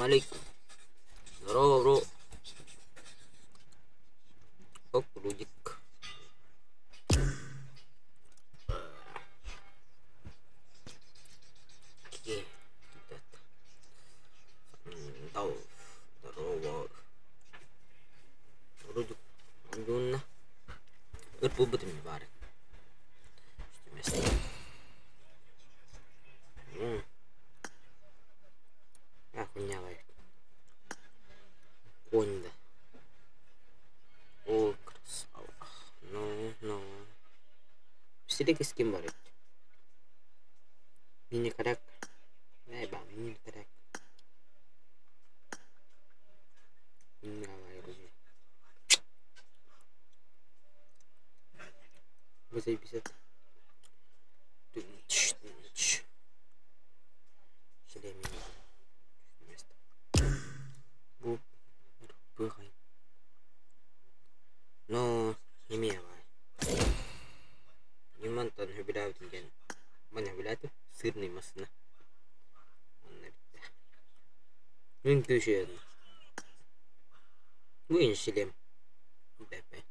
Алейкум. Здорово, бро. Оп, Рудик. Окей. Здорово. Рудик. Уонна өр буолбутум баар. Охуенная. Конь, да. О, красава. Ну, ну. Сидик с кем барит? Мини коррект. Найба, мини коррект. Заебись. Но имева. Юмантан хөбүлээбитин диэн маны хөбүлээтим сырный массыына. Онно бүттэ. Мин күүсүөн. Бу шлем. Бэпэ.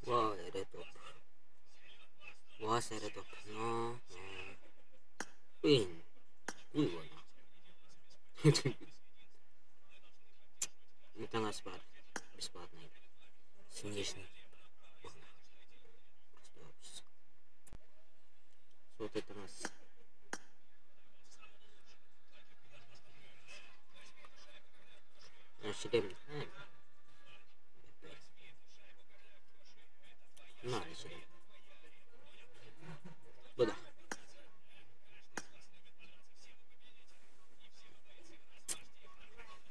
Вау, эрэ топ. Вас эрэ топ. Но. Блин. Уйвана. Таҥас баар. Бесплатный. Снежный. Сотый таҥас. Шлем. На, шлем. Бу да.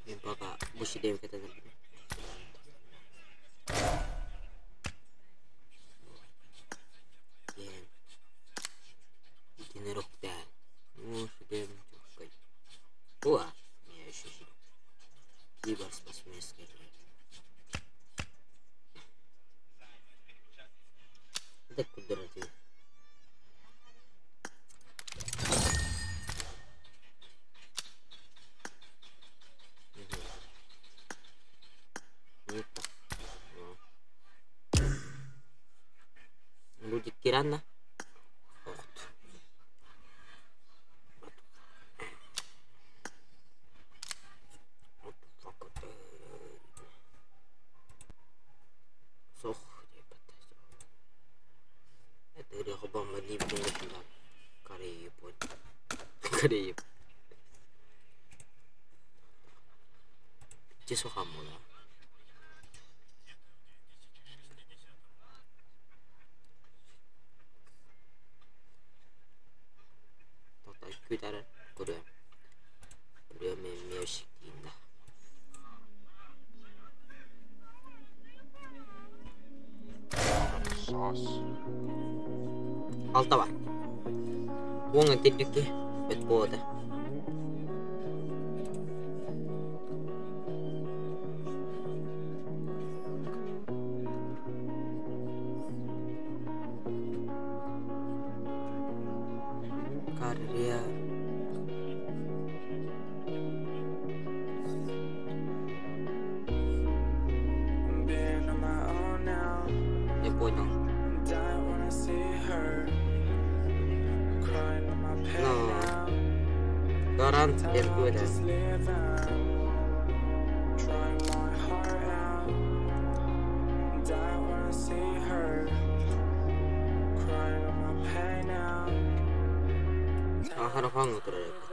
Мен пока бу шлем кэтэн Диэн итини рухтаан ну шлем чоккай. Уа, я еще Киберспортсменский. Это кудроти. Будет тиранна. Охт. Сох Карип. Чисохамула. Күтәрер көрөм. Көрөм эмиэ Алта бар. Уоҥа тирдикки өт буода. Karya I'm being on my own now. Я понял. I'm dying when I see her. Crying on my pain No. now. Гарант Time I'm эргүөрэ. just living. Trying my heart out. I'm dying when I see her. Crying on my pain now. Аһара хаҥҥа турар эбит.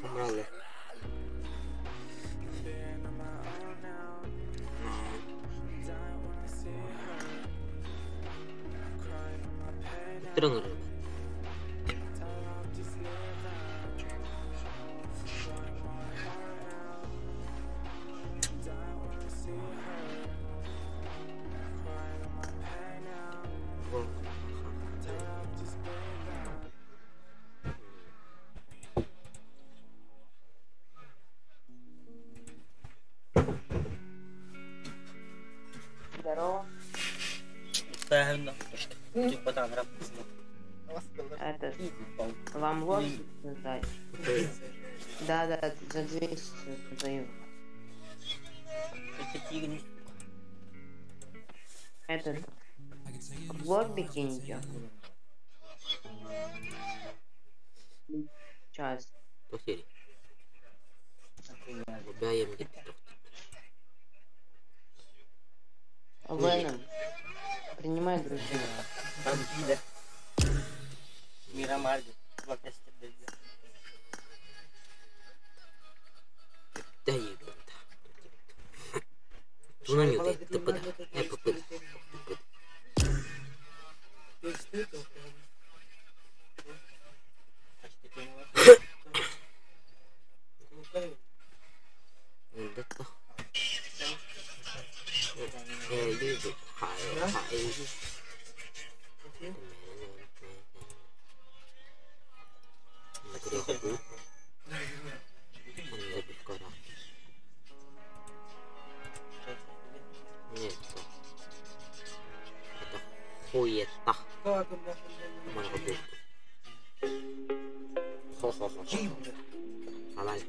Хамралы. I'm being on my own now. I'm dying when I see her. Crying on my pain now. Туран эрэр. Time I'm just living. Этот, вам лошадь дать? Да-да, за 200 даю. Этот, в лобби киньте. Сейчас. Веном, принимай друзей. Miramar. Хуета. А, vale.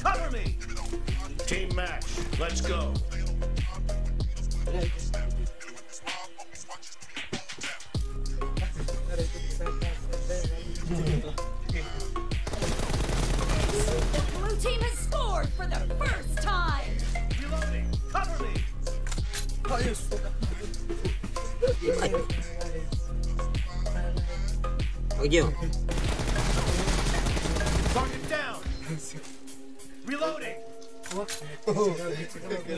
Cover me! Team match, let's go. The blue team has scored for the first time. Reloading! Cover me! А где он? Target down! Reloading!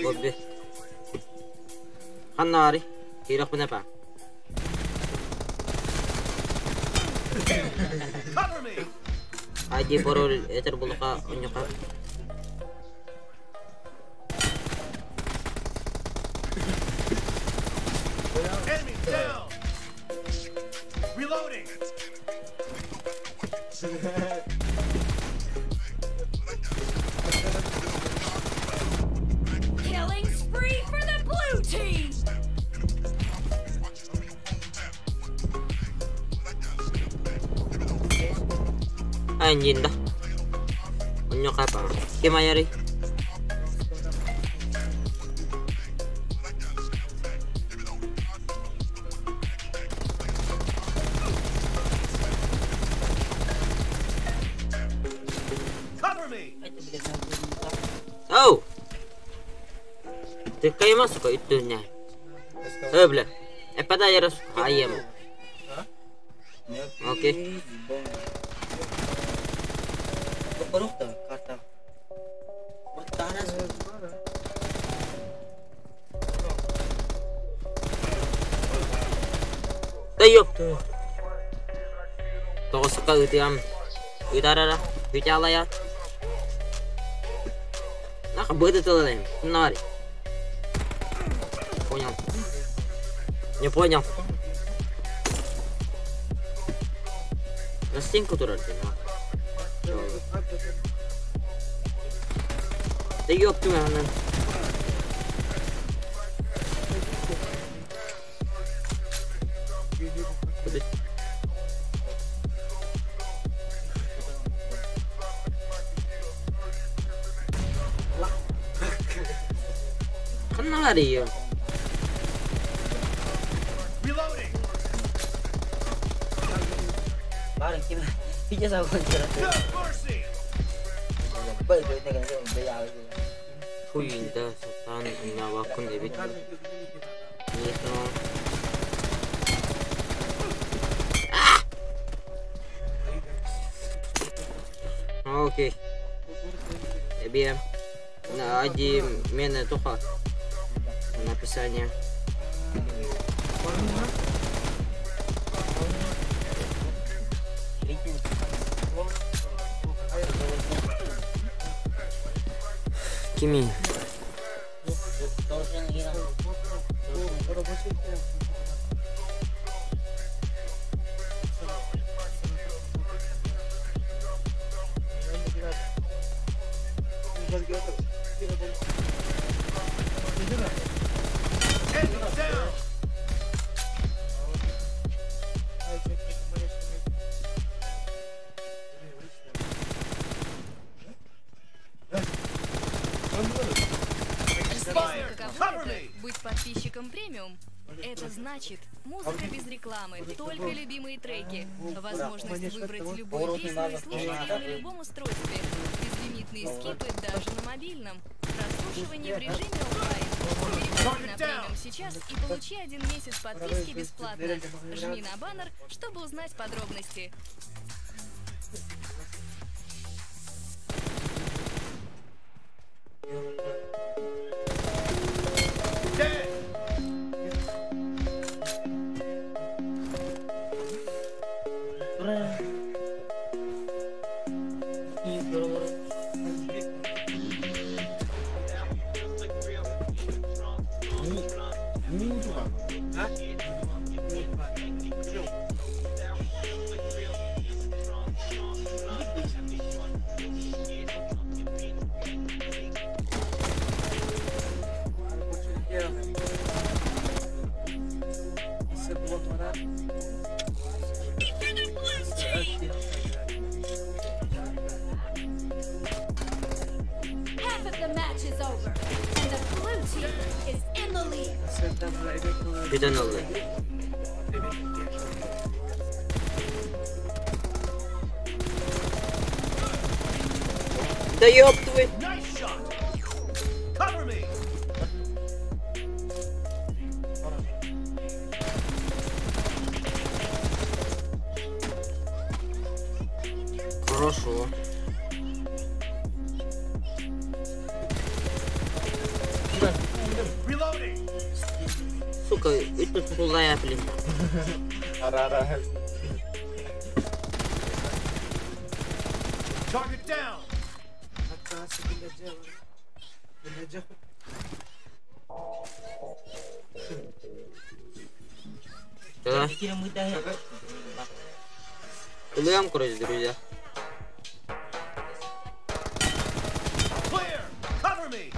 Лобби. Ханнари. Кирах па. Cover me! ID пароль этер булука оньока. Enemy down! Reloading! Killing spree for the blue team. Anjing dah. Оньока па. Кем аяри? Cover me! Oh! Ты кайма, сука, itunya. Eh, бля. Подай раз. Ayam. Окей. Да ёпта. Тоҕуска ытыам. Ытарара. Бүталая. Нахуй быдытылым. Нари. Понял. Не понял. На стенку турар Да ёб твою, она. Ханнари. Reloading! No mercy! Хуй да сатан на эбит. Нет, но. Окей. Тебе на ID мене туха. Написание. Кимий? Enemy down. Интересно, Expired. каково Cover это me. быть подписчиком премиум? Это значит музыка без рекламы, только любимые треки, возможность выбрать любую песню и слушать ее на любом устройстве, безлимитные скипы даже на мобильном, прослушивание в режиме онлайн. Переходи на премиум сейчас и получи 1 месяц подписки бесплатно. Жми на баннер, чтобы узнать подробности. Dead. For the blue team! Half of the match is over, and the blue team is in the lead. Birden oldu. Да ёб твою! Nice shot. Cover me. Хорошо. Reloading. Сука, это тулая, блин. Ара-ара. Target down. Да. Плывем, короче, друзья. Clear. Cover me.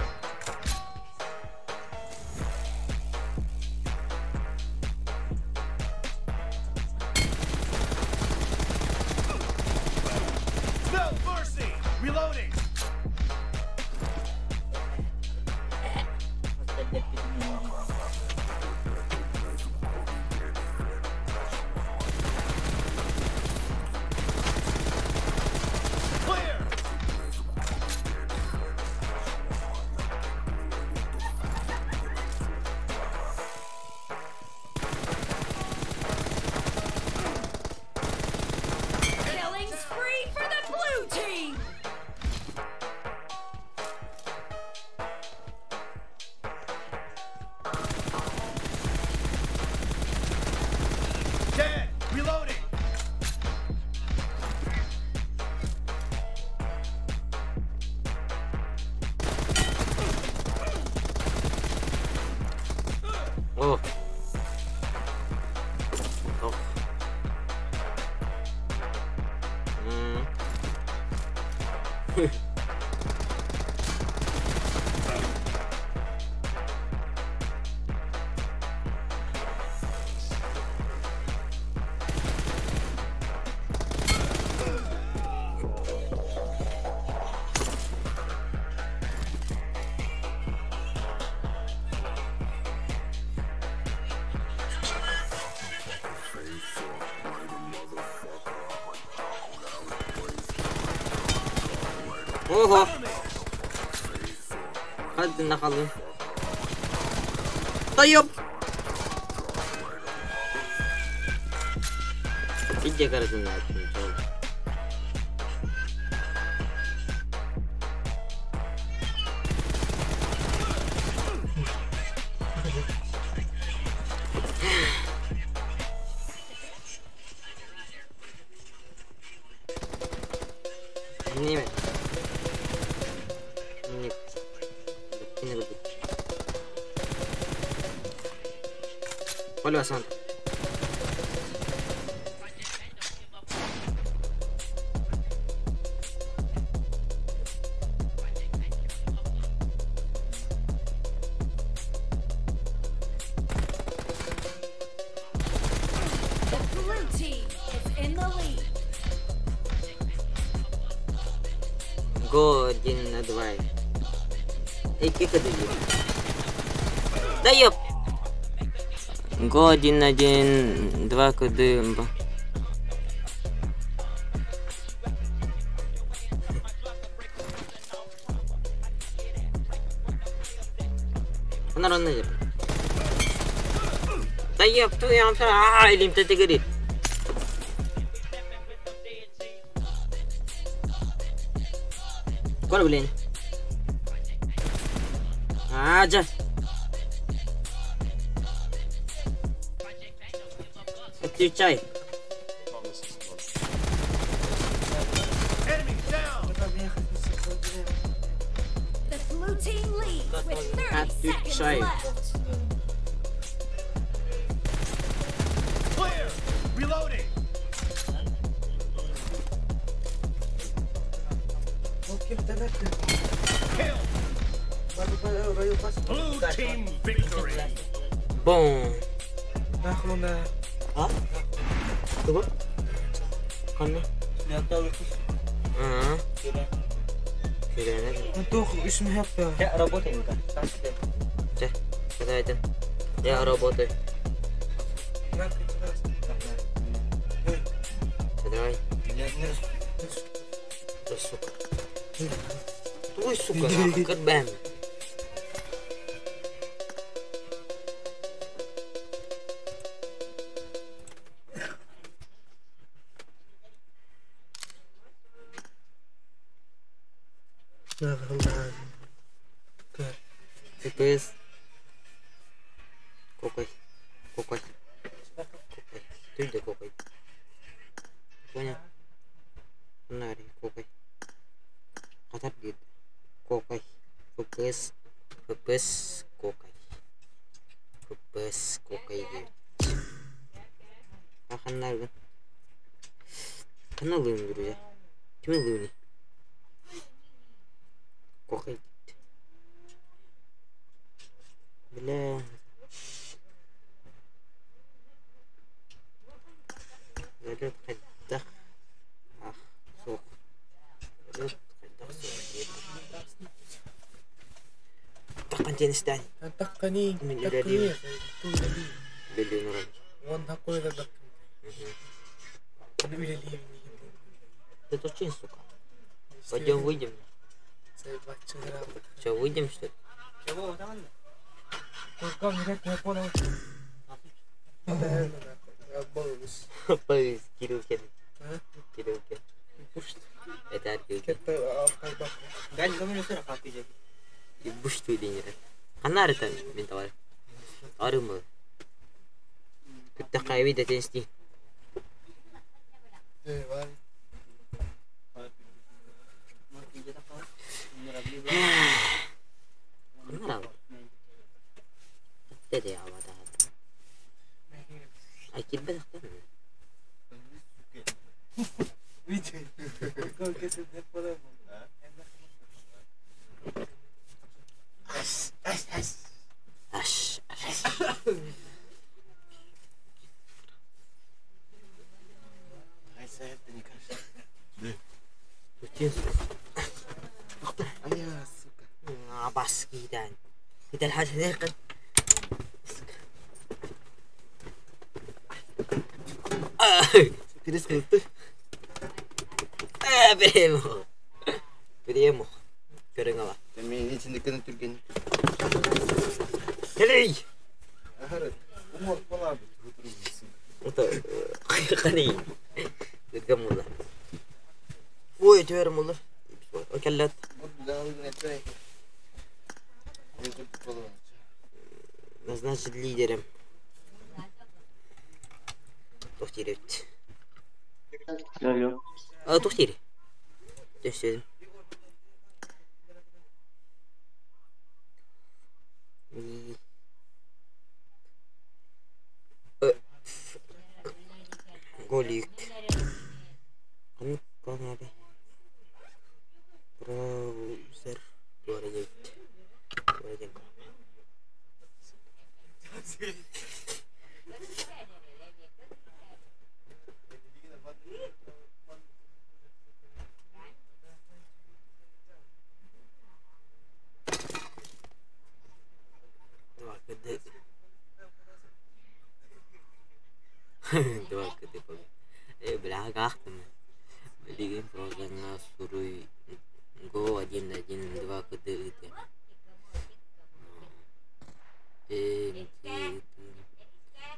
No mercy. Reloading. Clear. Killing spree for the blue team! Dead. Reloading. О. Ох. М. Ого! Hadi bakalım. Да ёп! Иди, короче, на. Не. Не. Коля сан. The blue team is in the lead. Го 1 на 2. Эй, тихо дыди. Да ёп! Го 1 1 2 КД. Она Да ёп, твою а, или ты говорит. Коля, блин. А, жа. Отключай. Enemy down. The blue team leads with 30 seconds Отключай. left. Clear. Reloading. Kill. Blue team victory. Бум. А? Тугу? Ханна? Аа. Кирэнэ. Я работаю. Чэ, давайте. Я работаю. Чэ, давай. Да, сука. Ой, сука, нахуй, как бэм. ФПС. Кокой. Кокой. Кокой. Ты где кокой? Понял? Нари, кокой. Катар дед. Кокой. ФПС. ФПС кокой. ФПС кокой дед. Аханнар. Каналым, друзья. Ким лыни? Кокой. Бля. Залет хайдах. Ах, сух. Залет хайдах сух. Таққан тенистен. Таққани. Мен үлелеймін. Беллин уран. Ты очень, сука. Пойдем выйдем. Че, выйдем, что ли? Кирилл Кен. Кирилл Кен. Это Кирилл Кен. Буш түйден Ханна арыта мен товар. Арым. Күттә кайби да тенсти. Ханна. Деде авада. Ай килбе тахтан. Аш, аш. Бас кидан. Кидан хас. Беремо. Беремо. Көрүң ала. Мен içindekini Türkiye'nin. Келей. Умор полабы. Это қани. Өткөн мулла. Ой, түөр мулла. Океллет. Назначить лидером. Тохтирет. Алло. А, тохтири. Төсөдүм. Голик. Ханнык надо? Браузер. Туара дьэбит. Туара диэн Два КД. Два КД. Бля, гаахтым. Билигин программа суруй Го 1 1 2 КД ыытыам. Э,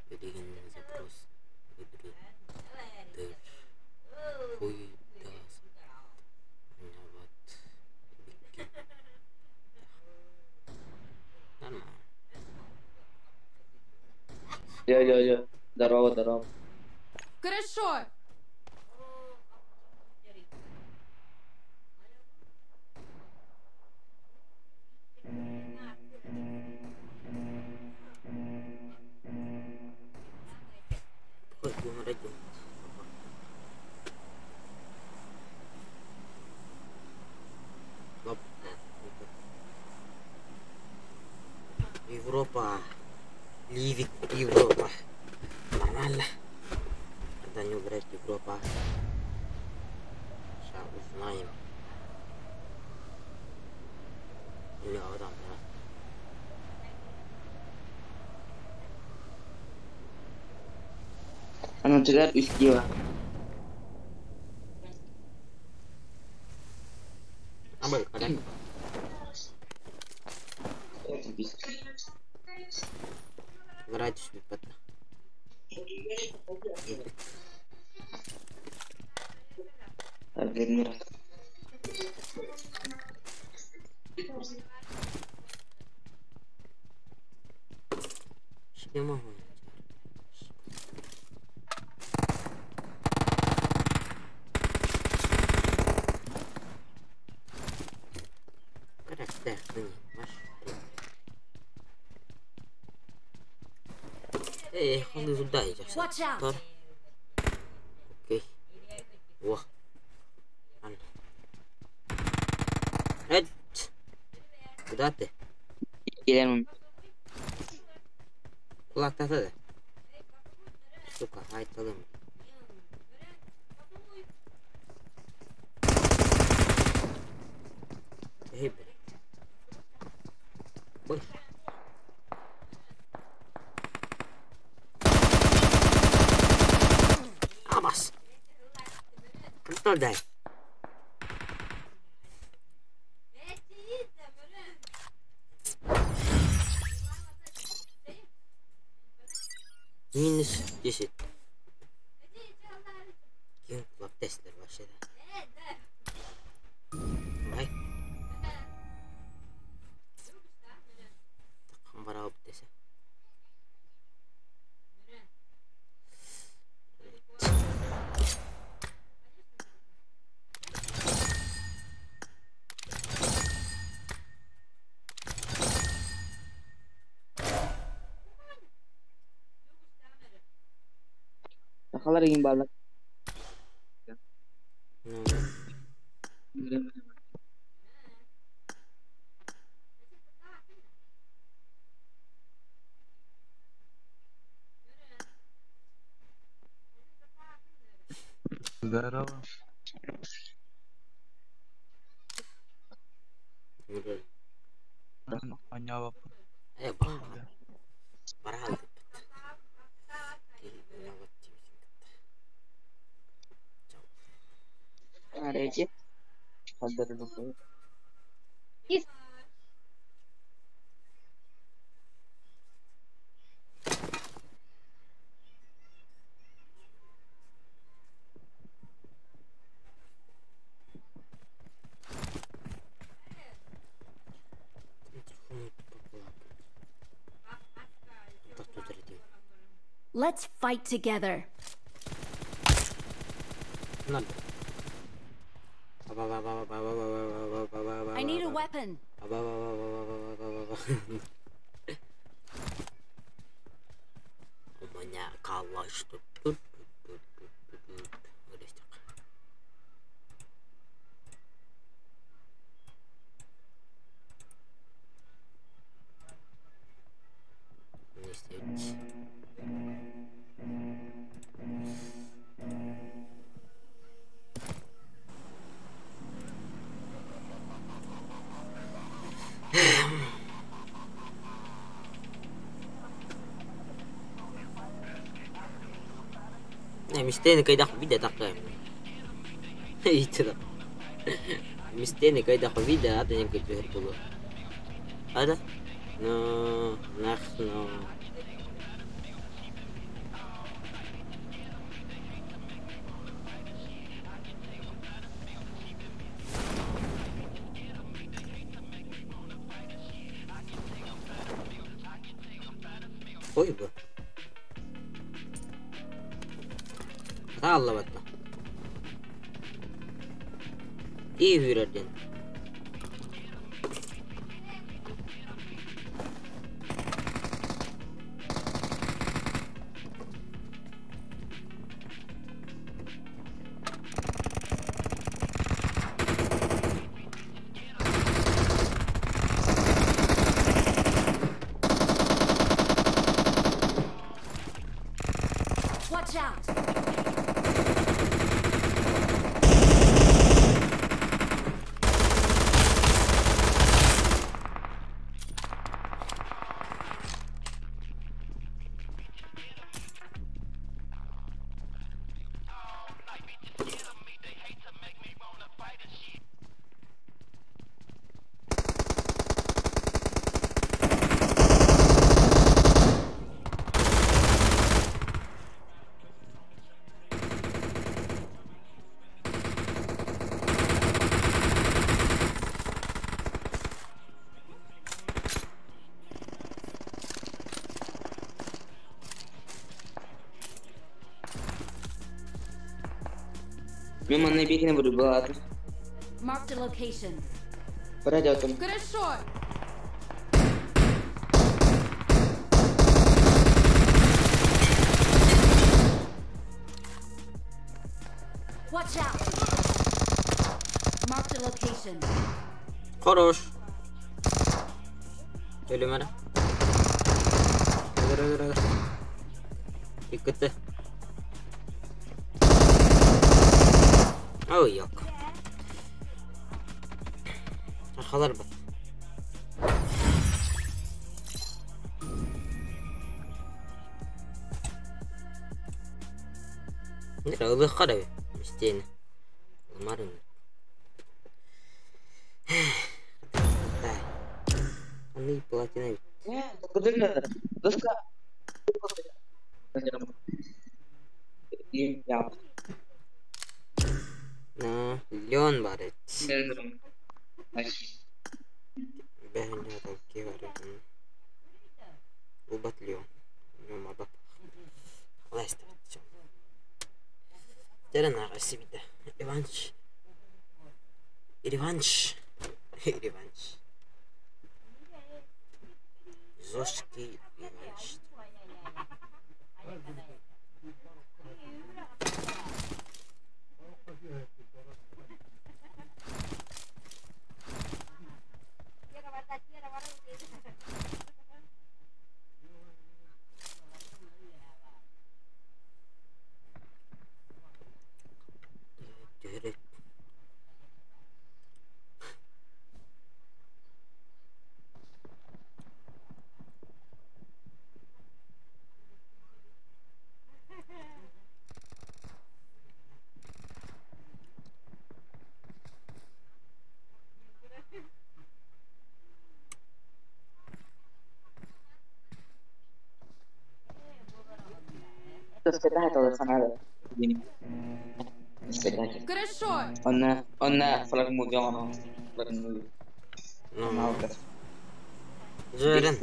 билигин запрос ыытыр хуй даас вот икки. Нормально. Йо-йо-йо. Здорово, здорово. Хорошо! Хоть номер один. Лап. Европа. Ливик, Европа. Нормально. Когда не убрать Европа. Сейчас узнаем. Или адам, да. Анатолий Устила. Абы, когда? Врач биппата. Владимир. Не могу. Watch out! Тор. Окей. Во. Ан. Эт. Куда ты? Килем. Кулактата да. Сука, айталым. Эй, бля. Ой. Абас. Контроль дай. Минус 10. Кем кулак теслер вообще да. Давай. Хамбара десе. Сахалар игин баллар. Ну, Здорово. ну, Анява. э, ба. Барал. Аречи. Let's fight together. Надо. I need a weapon. У меня калаш. Мистени кайдах видео такая. Мистени кайдах видео, а ты не было. А да? Ну, нахну. Ой бы. Allah batma. İyi hürerden. Watch out! Мен манна бекіне бір болады. Marked a location. Пройдет. Хорошо! Watch out! Marked a location. Хорош. Ölüm ara. Öldür öldür öldür. Dikkatli. Oh yok. Arkalar bak. Nere ılık kara isteğini. Umarım. Anne platina. Доска. На, Леон барет. Убат Леон. Леон мабап. Лайста. Терен арасы биде. Реванш. Реванш. Реванш. Жесткий реванш. Хорошо. Она флаг мудёна. Флаг мудёна. Жөрін.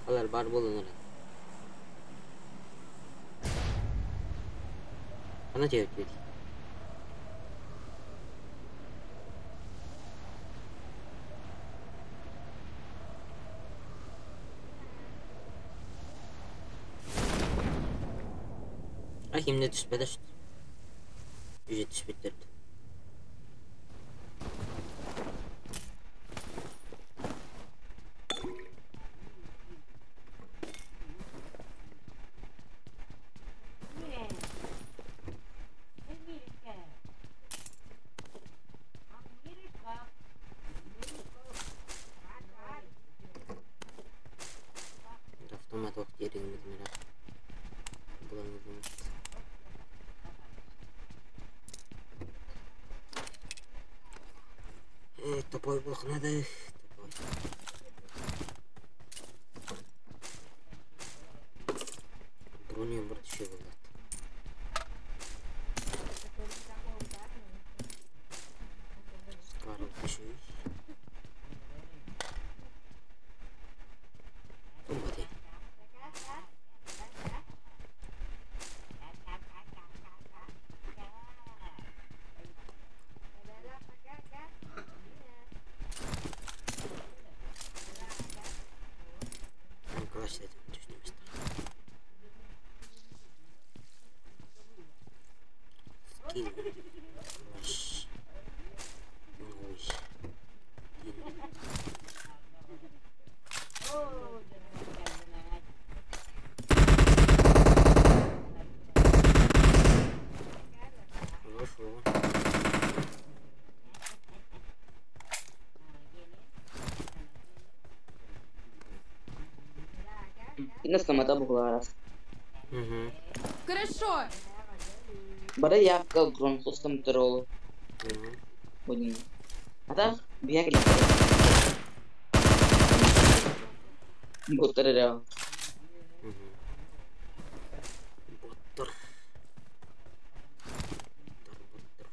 Халар бар болun öyle. Ana cevap verdi. Ay kimde düşmedi şu. Yüce düşmedi. Топой буолуох наада, топой. Броня бір түше болады. Скарл түшүй. Тумбады. Класс этим түшүнө места. Скилл. Маш. Новый. Хорошо. Инна буолаарас. Угу. Хорошо. Бары якка громко контрол. Угу. Будем. А так, бегали. Боттар. Угу. Боттар. Боттар, боттар.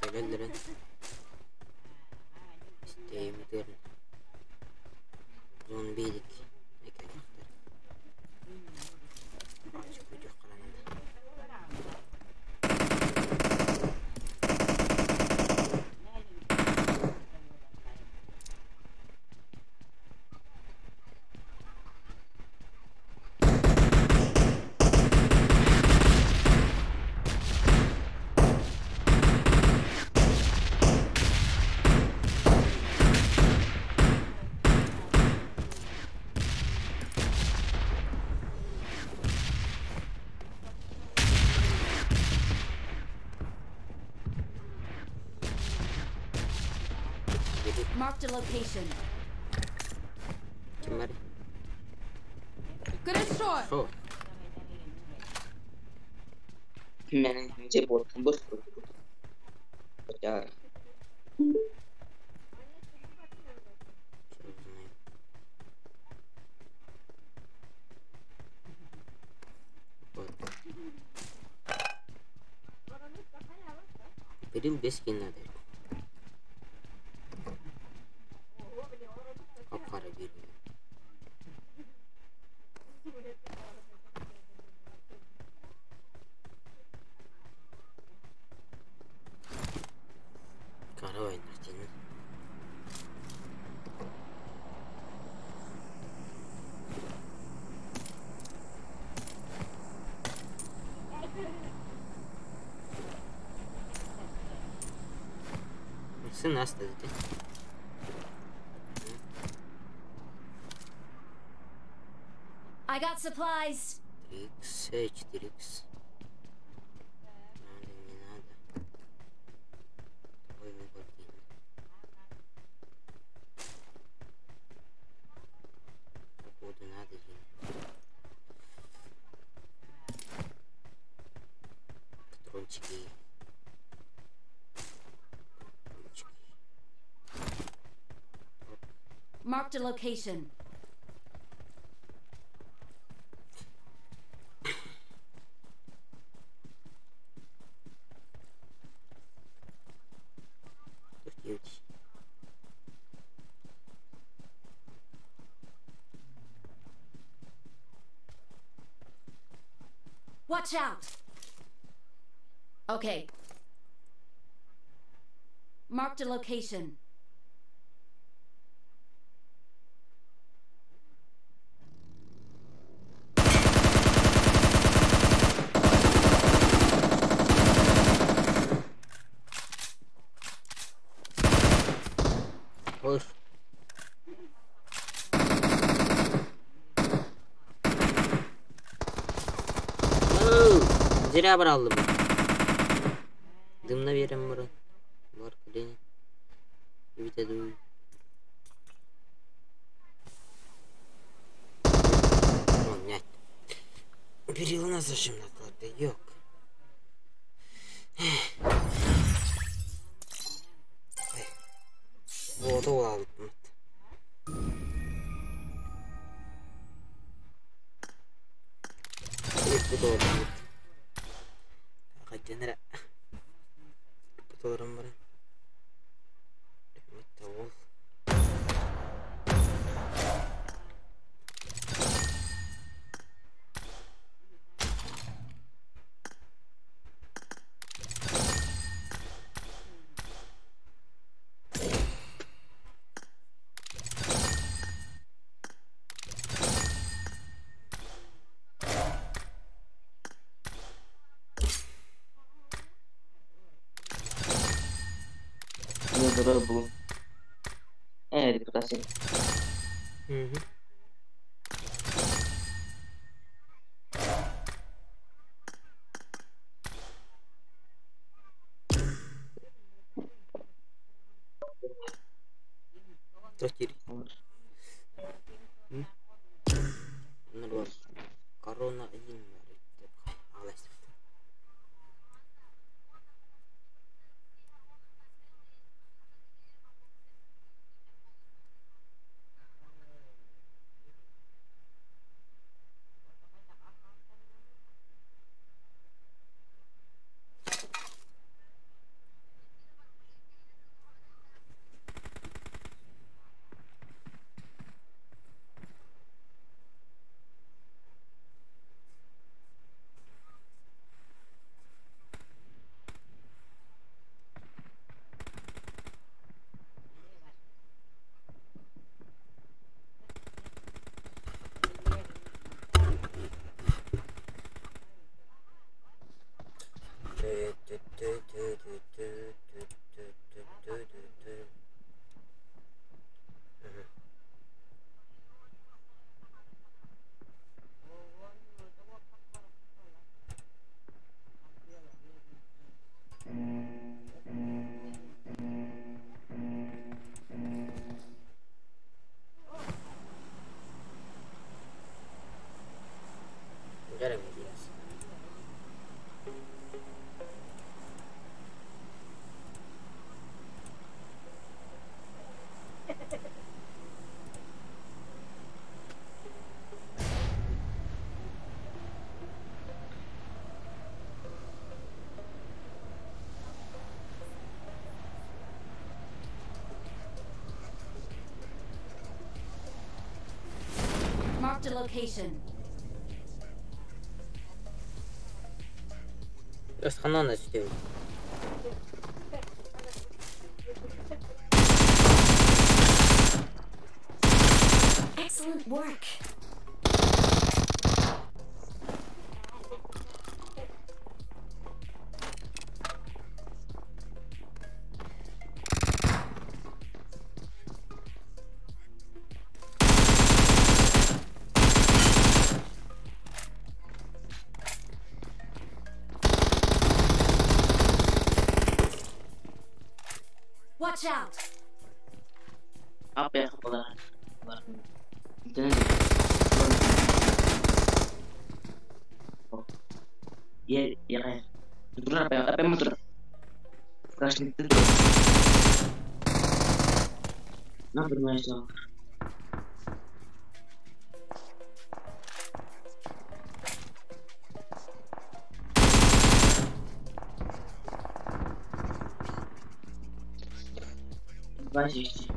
Кэлэллэрин. Истеймитерин. Зон бедик. Экелехтер. Ачык үйдөх карананда. Marked a location. Ким баарый? Хорошо. Шо? Мен же бот бос. Хотя Сейчас узнаем. Вот. Перил без надо. Хап-хара бир. Каравай Мартин. Сын оставите. I got supplies. 3х, 4х. Надо, не надо. Твой выбор день. Походу надо день. Патрончики. Патрончики. Marked a location. Тут девять. Watch out. Okay. Marked a location. Слышь. Зря брал бы. Дымна берем бұрын. Бар кілені. Битеді. О, нет. Bir yılı nasıl şimdi atlattı? Yok. Буота улаабыппыт. Иппит олорбут. Хадьан эрэ. Иппит олорон баран. Ол. Iya, belum. Eh, dikasih. Terus kiri. Menurut Corona ini Alas. Göremeyiz. Marked a location. Ханан өстөй. Excellent work. Watch out! Apa ya kepala? Oh. Iya, iya kayak. Motor apa ya? Apa yang motor? Crash itu. Nah, bermain sama. Vai, gente.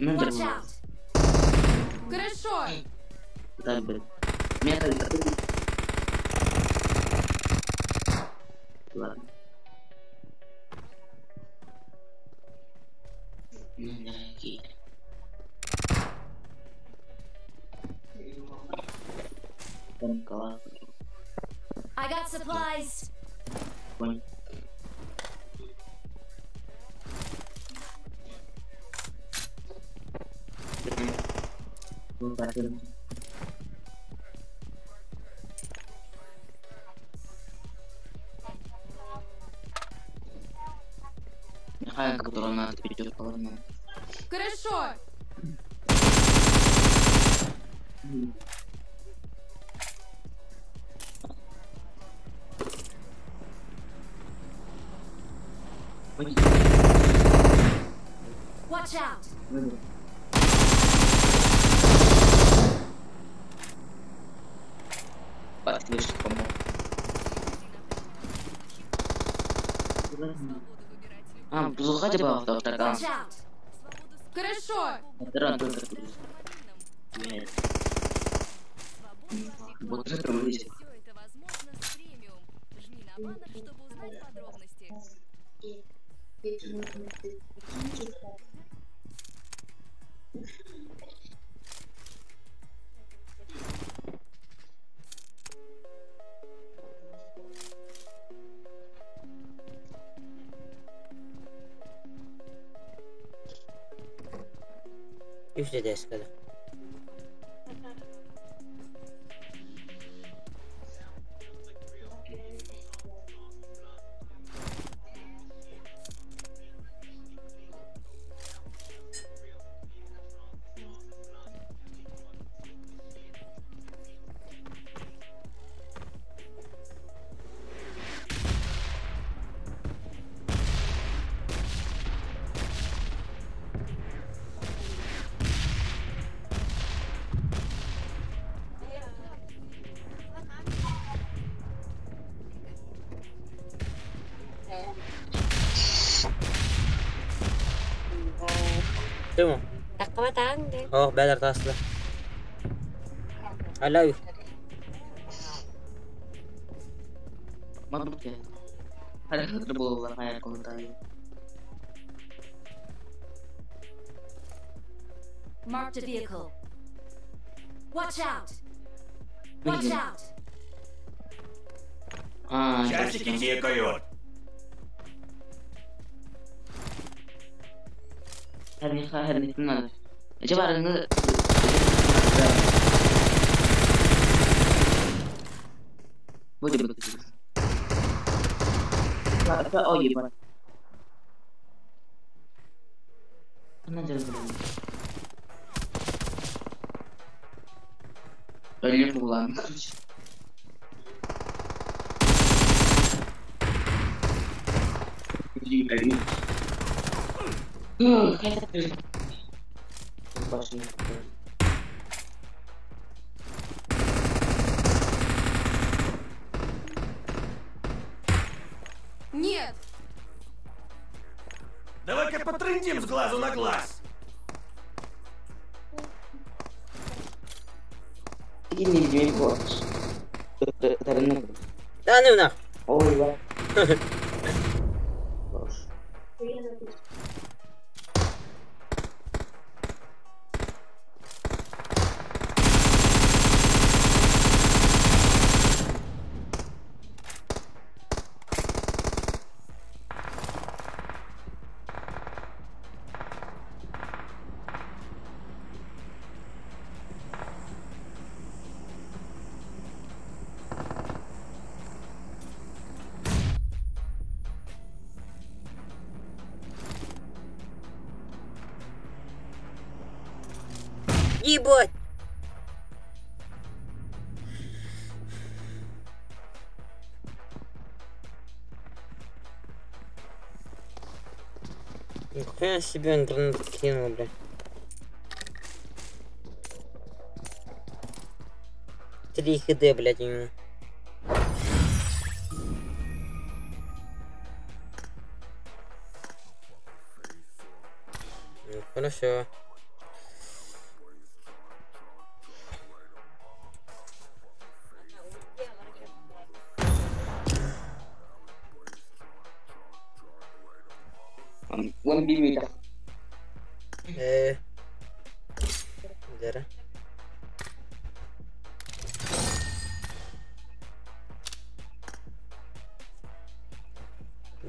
Watch out! Хорошо! I got supplies. Хорошо. Watch out! Watch out! Хорошо! Все это возможно с премиум. Жми на баннер, чтобы узнать подробности. Үс дедескада. Тыму. О, бәдер таслы. I love you. Marked a vehicle. Watch out! Watch out! Часики тикают. Нет! Давай-ка потрындим с глазу на глаз. Да ну нах. Ебать! Нихуя себе он гранату кинул, бля. 3 хд, блядь, у него. Ну, хорошо. 1 meter. Дера.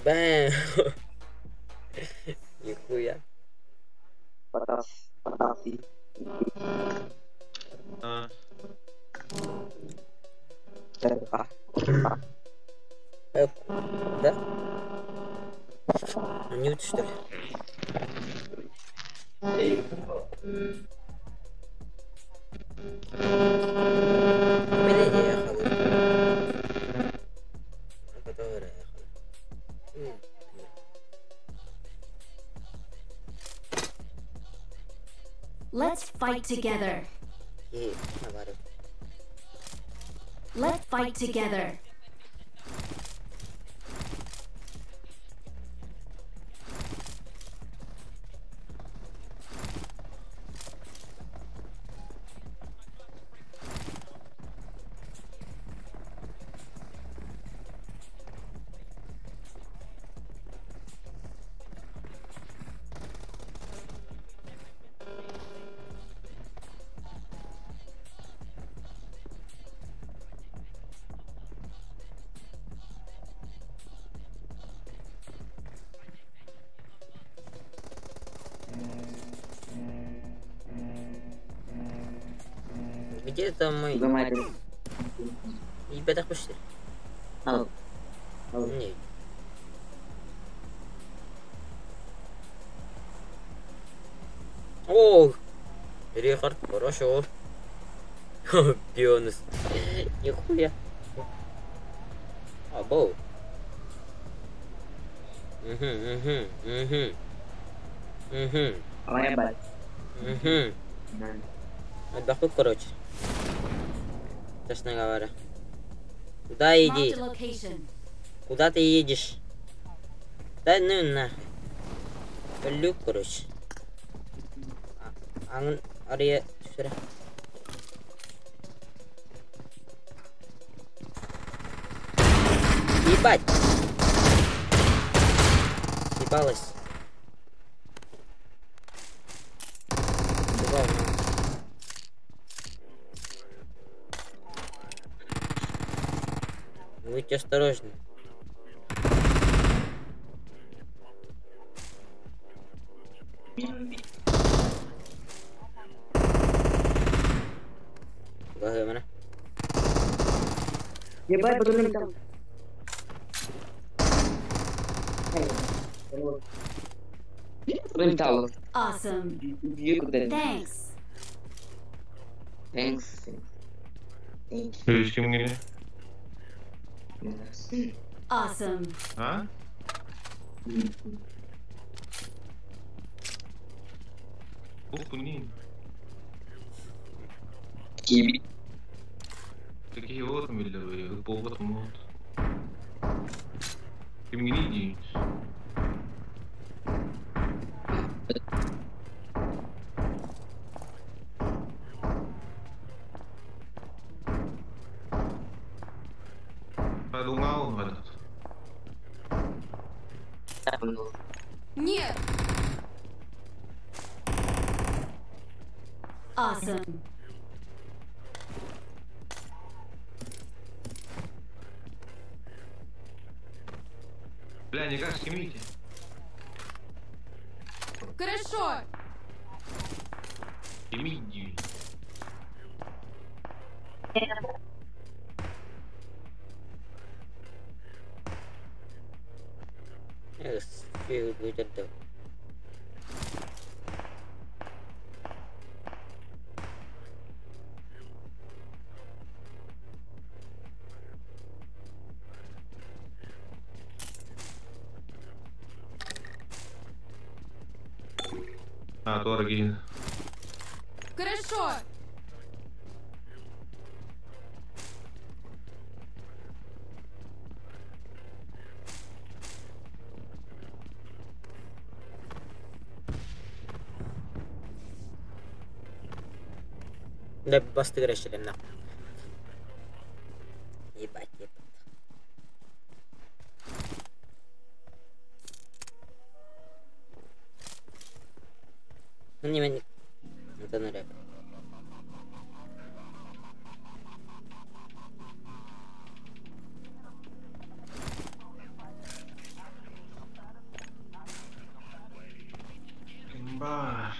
Бэм. Нихуя. Patasi. А, Да? Нют, что ли? Let's fight together. Let's fight together. Где там мой? Ебать, пошли. Не. О, Рихард, хорошо. Бионус. Нихуя. Або. Угу. Угу. Отдохну, короче. Честно говоря. Куда иди? Куда ты едешь? Да ну нахуй. Люк, короче. Ария, сюда. Ебать! Ебалась. Будьте осторожны. Ебать, буду там. Awesome. Thanks. Thanks. Awesome. А? Такие вот вот. Нет. Awesome. Бля, никак снимите. Хорошо. Снимите. А, торги. Хорошо. Да, басты решили, на. Ебать, ебать. Не Это рэп. Бар.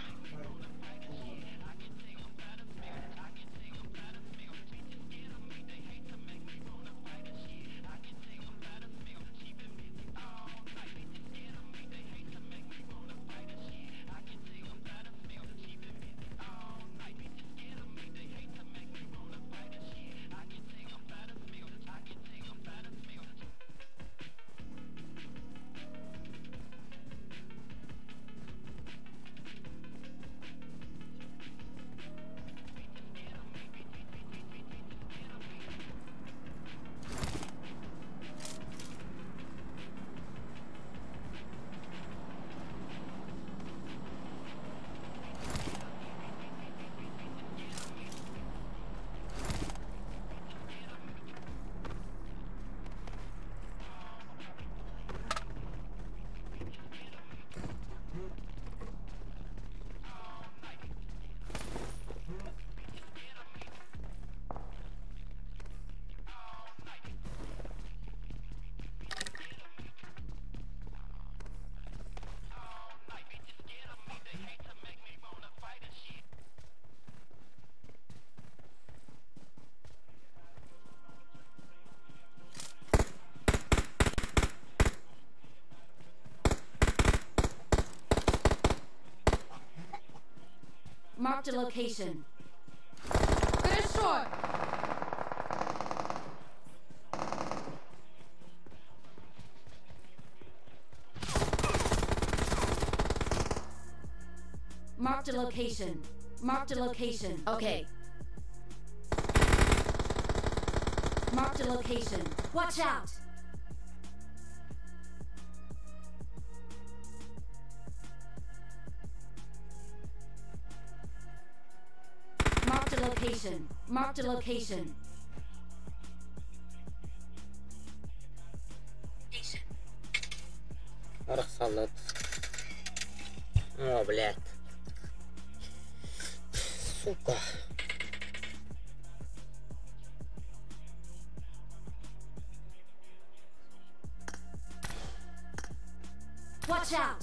Marked a location. Хорошо! Marked a location. Marked a location. Okay. Marked a location. Watch out! Marked a location. Marked a location. Арах салат. О, блядь. Сука. Watch out!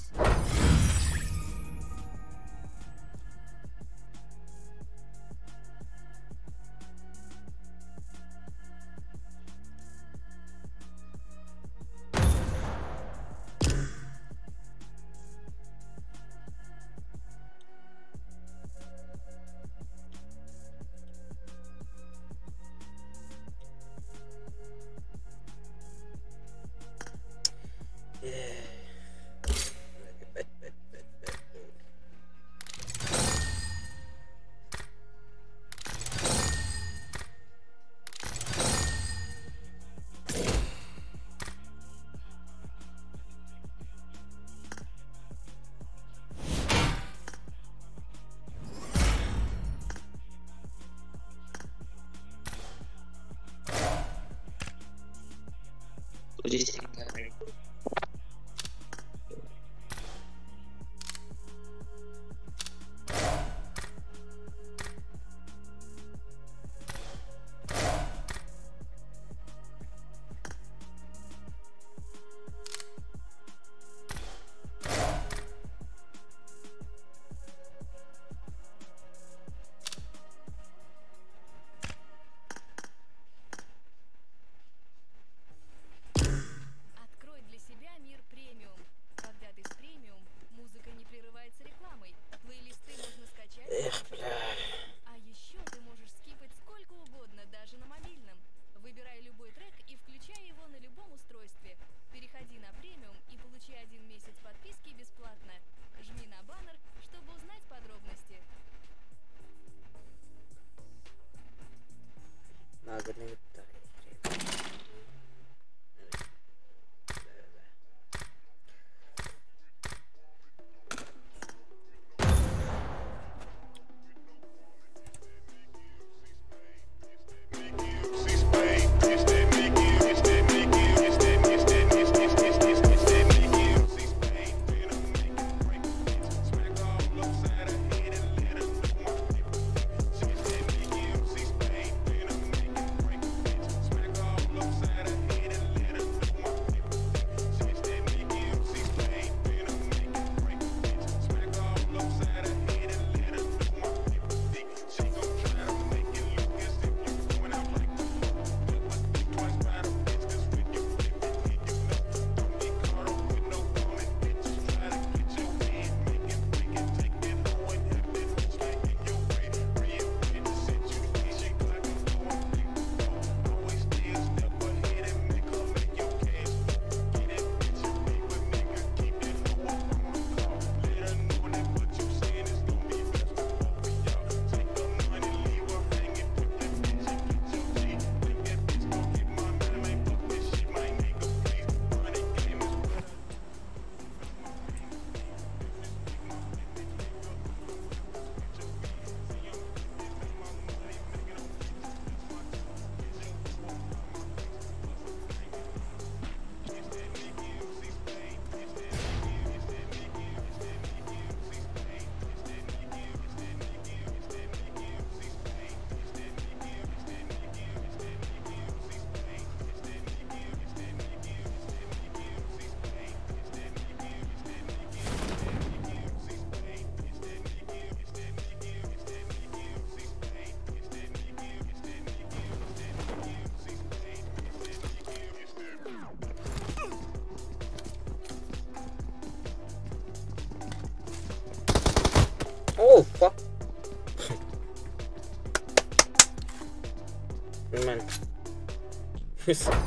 Не смотрят.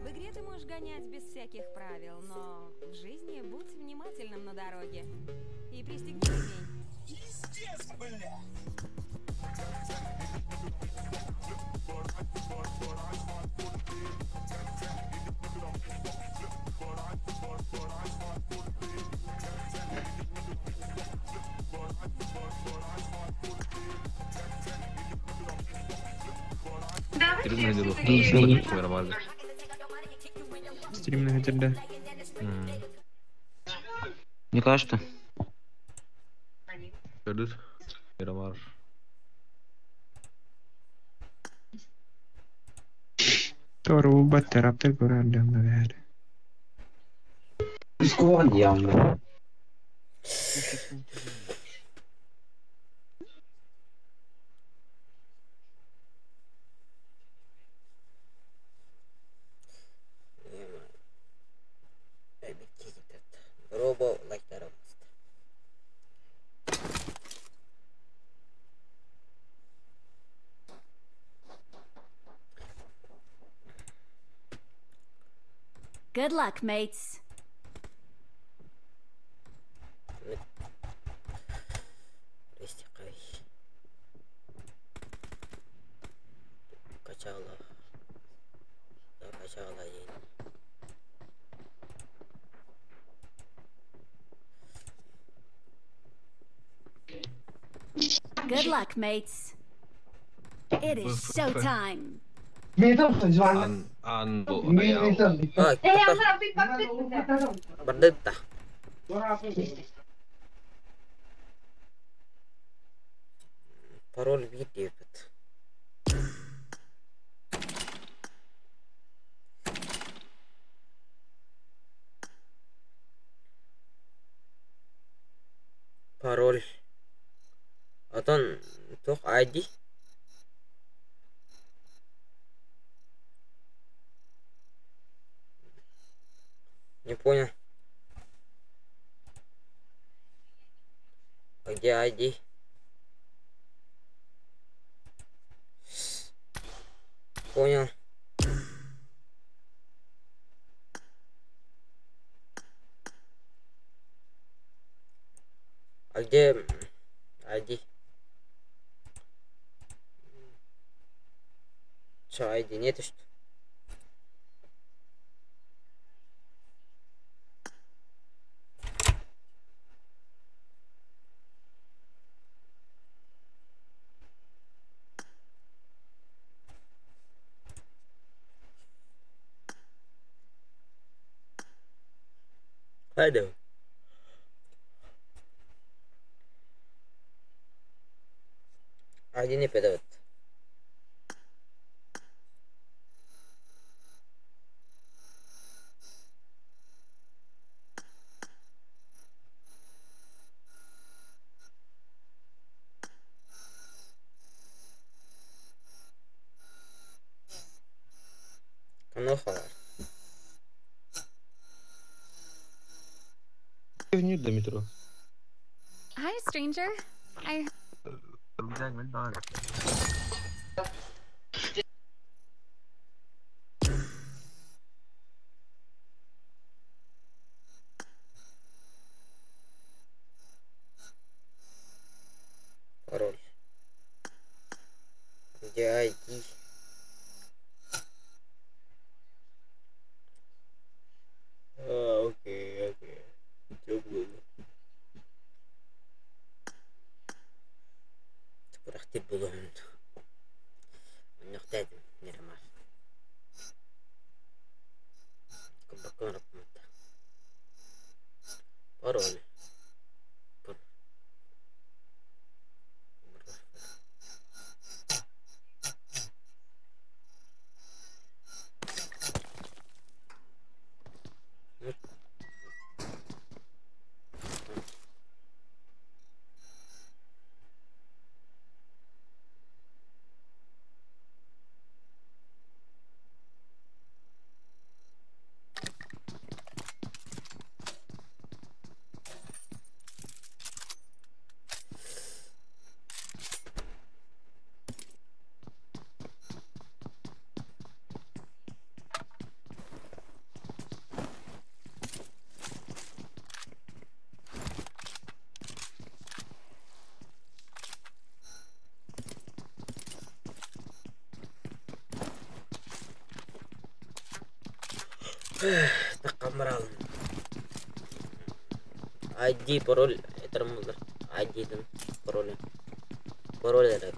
В игре ты можешь гонять без всяких правил, но в жизни будь внимательным на дороге. И пристегни ремень. Пиздец, бля! Стрим на делу. Извини. Нормально. Стрим на да. Мне кажется. Көрдүт. Мирамар. Тору баттер аптер көрәлдем бәрі. Сколько Робо лайктары басты. Good luck, mates. Рестикай. Качала. Да, качала ей. Good luck, mates. It is showtime. Ан ан бу аял. А, Бардетта. Пароль бит диэбит. Пароль. Отон туох ID? Не понял. А где ID? Понял. А где ID? Чё, ID нету что? Хайда. ID не передает. Канал халар. Нет до метро. Hi, stranger. I Пароль. Где ID? А, окей, окей. Чё было? Бырахтыр булуһун. Оннохтаадым Мирамар. Кубаккан рапмата. Пароль. Пар. Таххаммаралын. ID пароль этер муллар. ID-дин пароль. Пароль эрэ.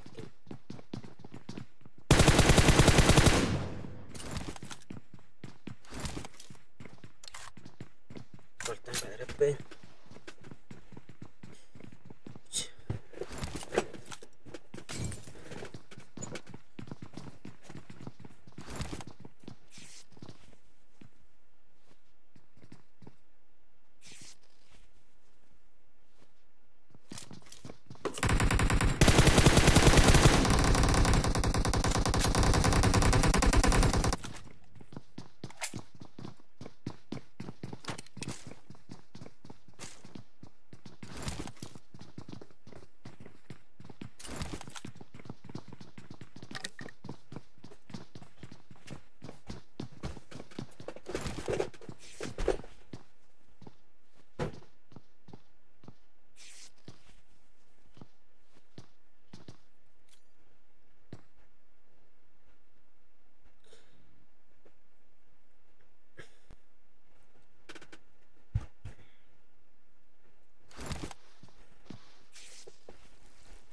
Портан кадраппын.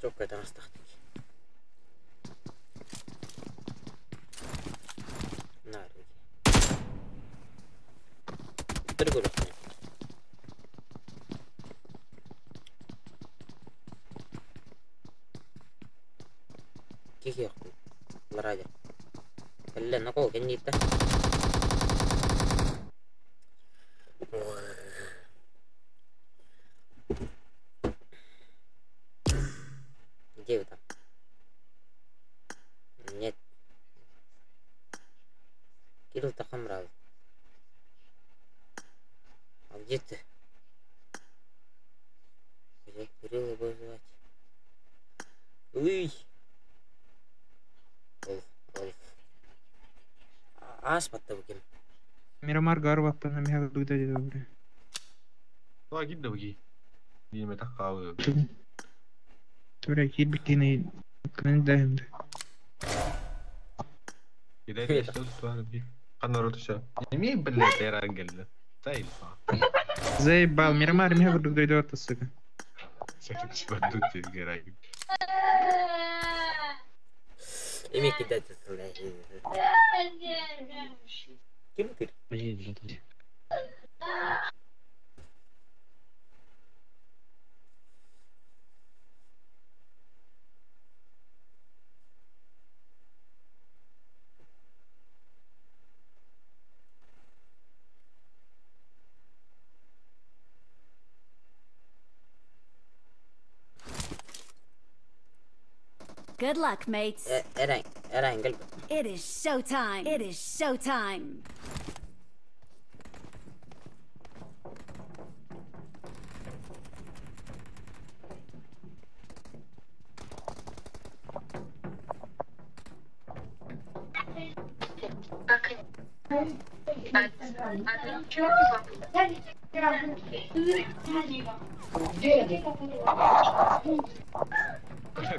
Чокка таҥастахтык. Наар. Түргүлүк. Кихиэх. Ларадя. Кэллэ нокол кэнниитэ. Где вы там? Нет. Кирилл Тахамрал. А где ты? Где Кирилла вызвать? Уй! Ол, ол. Аас баттабыким. Мирамар гарваппын миха дуйда дедобре. Туа ким да буги? Диме таххаабы. Тура кирбитини кын дайымды. Кидай туа би. Канару туша. Эми блядь, эрангелде. Заебал. Заебал, Мирамар миха дуйда дедобре, сука. Эми кидай Ким ты? Good luck, mates. Эрang, эрангел. It is showtime. It is showtime.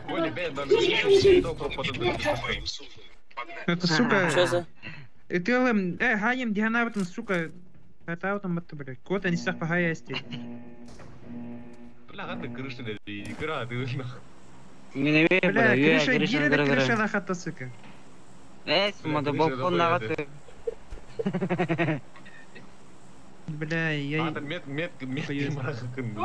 Коля, бля, Это сука. Что за? Это хаем дианавтон, сука. Это аутом это, блядь. Кот они сах пахаясти. Бля, ханна крыша да игра, ты нахуй. Бля, крыша, гире да крыша на хата, сука. Бля, я... Ата мет мет мет марахын.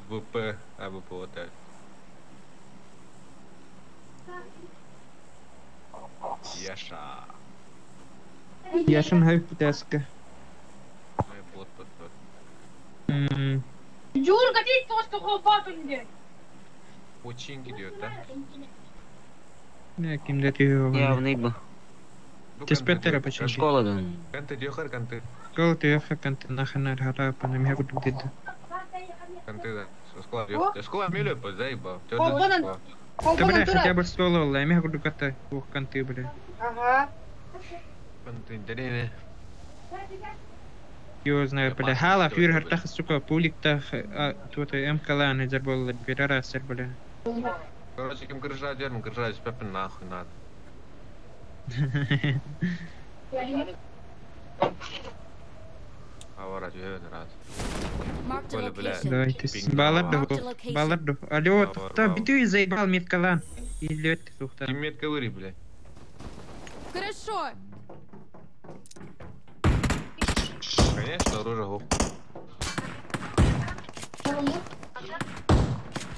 ВП, а ВП вот так. Яша. Яшин хайп путяска. Вот, вот, вот. Юрка, ты просто хлопатунде. Очень идет, да? Не, ким да ты его. Явный был. Ты спектра почему? Школа да. Канты дёхар, канты. Школа ты ехар, канты нахрен архара, пана меня куда ты. Канты да. Школа, школа милю, заебал. Да бля, хотя бы стол, я меня буду катать. Ох, канты, бля. Ага. Канты, интересно. Его знаю, бля. Хала, фюрер, тах, сука, пулик, тах, тут МКЛА, не забыл, бирара, сэр, бля. Короче, кем крыша дерм, крыша, пепе нахуй надо. Авара түһэн раз. Marked a Коля, бля. location. Давайте. Пинг Балар давай. да Marked a location. Балар да. Алло, Давай, та давай. битүү заебал меткалан. Илет сухта. Ким метка выри, бля. Хорошо. Конечно, оружие гух.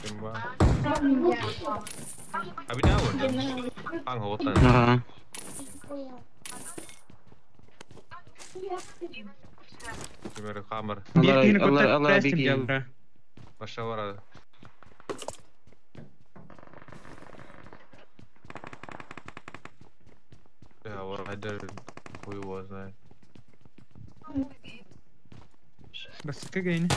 Имба. Абиня вот. Аң оттан. Ага. Кимер хамыр. Бир Алла, Алла, күн беги. дялра. Баша бара. Я вор хайдар хуй его знает. Баска гейни.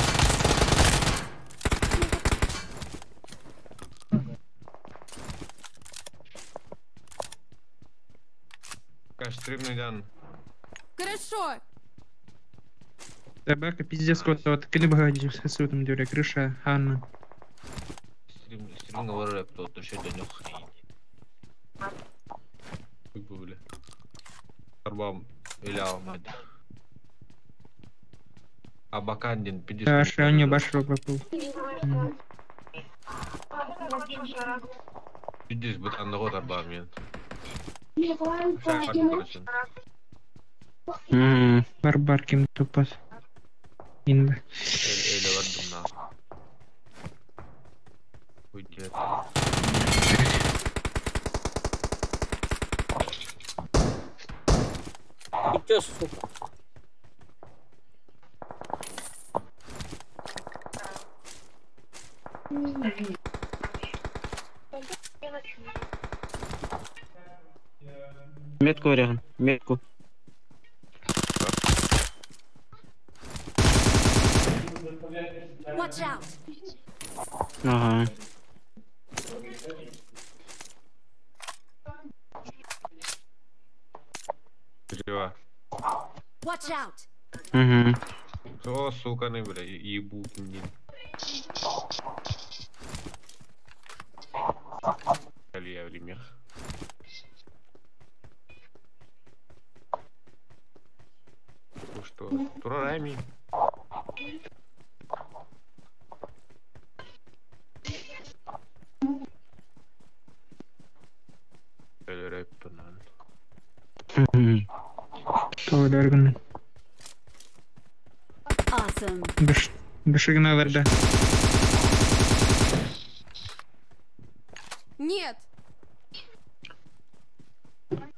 Каш стримный дан. Хорошо. Табака пиздец кот вот кини багажы сутум дюре крыша Ханна. Стрим стрим говорю, кто то что да нюх. Как бы бля. Арбам или алмад. Абакандин 50. Даша, они башро бапу. Пиздец, бутан год арбам мен. Барбар ким тупас. Инда. Эле бардым на. Уйдет. Ты чё, сука? Метку, Орихан, метку. Watch out! Ага. Слева. Watch out! Угу. О, сука, не, бля, ебут мне. Я в ремех. Ну что, турарами. Тойларгын. Awesome. Беш бешигналарда. Нет.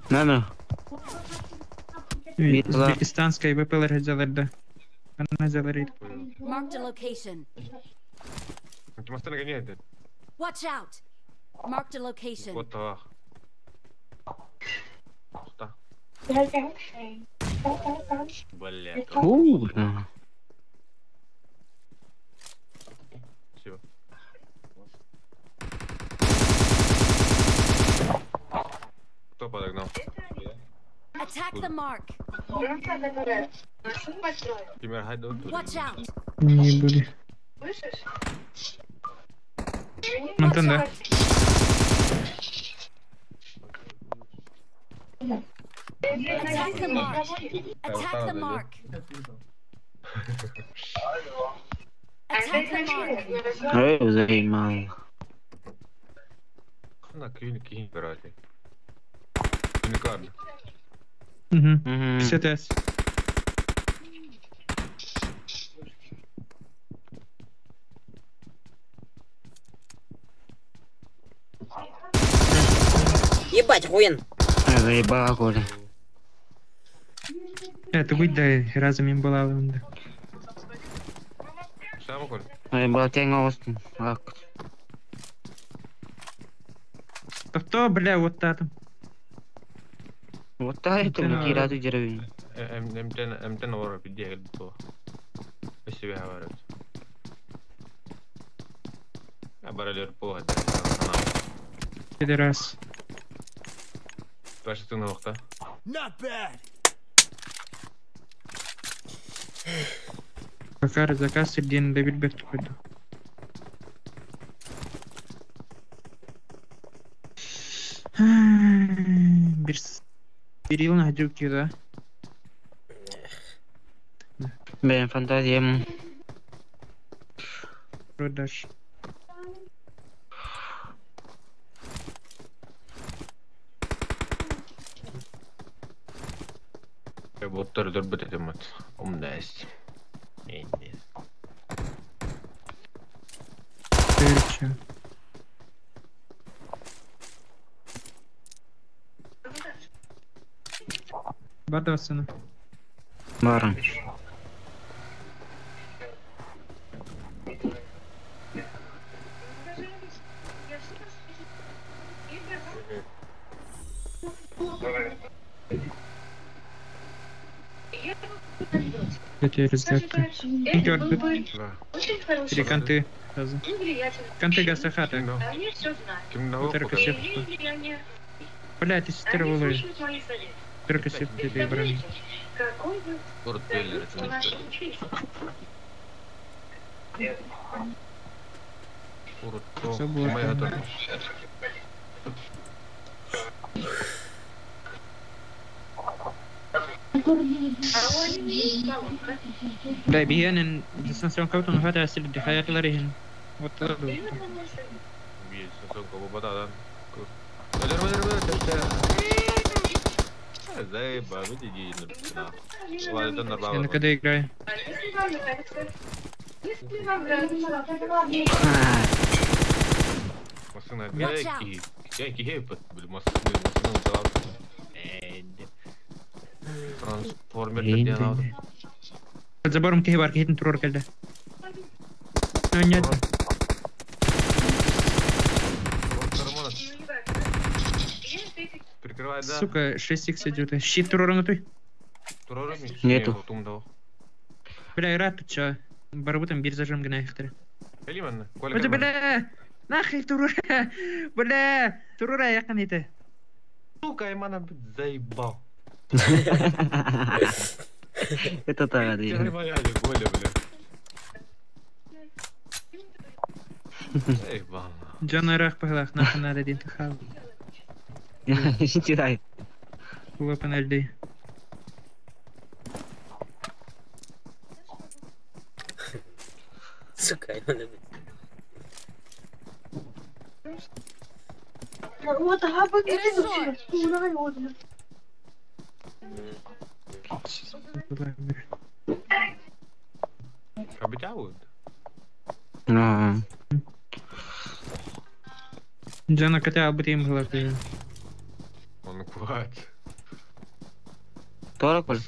На-на. Узбекистанская ВПЛ жаларда. Ана жаларит. Marked a location. Ты мастер гоняет. Watch out! Marked a location. Вот так. Куда? Бля. Фу, бля. Спасибо. Кто подогнал? Attack the mark. Тимир, хайда вот тут. Watch out! Не были. Мантан да. Attack the mark. Attack the mark. Attack the mark. Эй, заебал. На кин кин брали. Уникально. Угу. 50 С. Ебать, хуен! Эй, заебал, Коля. Это выйди разом им была да. Сам Коля? Заебал, тең оғыстың. Ак. Кто, бля, вот там. Вот так это мы кираты деревень. МТ МТ нора пиде то. Спасибо, говорят. А баралер по Пидорас. Ваша ты на Not bad. Пока заказ ден Давид Берту пойду. Бирс. Кирилл на гадюки, да? Блин, фантазия. Продаж. Боттар дөрбөт этемат. Умнайс. Перча. Бардасына. Барым. Это разрядка. Или конты. Конты гасахата. Бля, ты сестра волой. Только сестра ты брали. Да, биянин дистанционка утун хата сил дихаятыларыһын. Вот Я на КД играю. Трансформер Под забором кихи бар, кихитин турор келді. Ну, нет. Прикрывай, да. Сука, 6х идет. Щит турором той. Нету. Бля, рад, чё? Барбутом бир зажим гна ихтер. Бля, нахуй турура. Бля, турура якын ите. Сука, Аймана заебал. Это так, да. Джон Рах пахлах, нахуй надо дин тахал. Читай. Лопан альды. Сука, Аймана. Обитают? Ну. Джана котя обрим глазы. Он кват. Тораколь.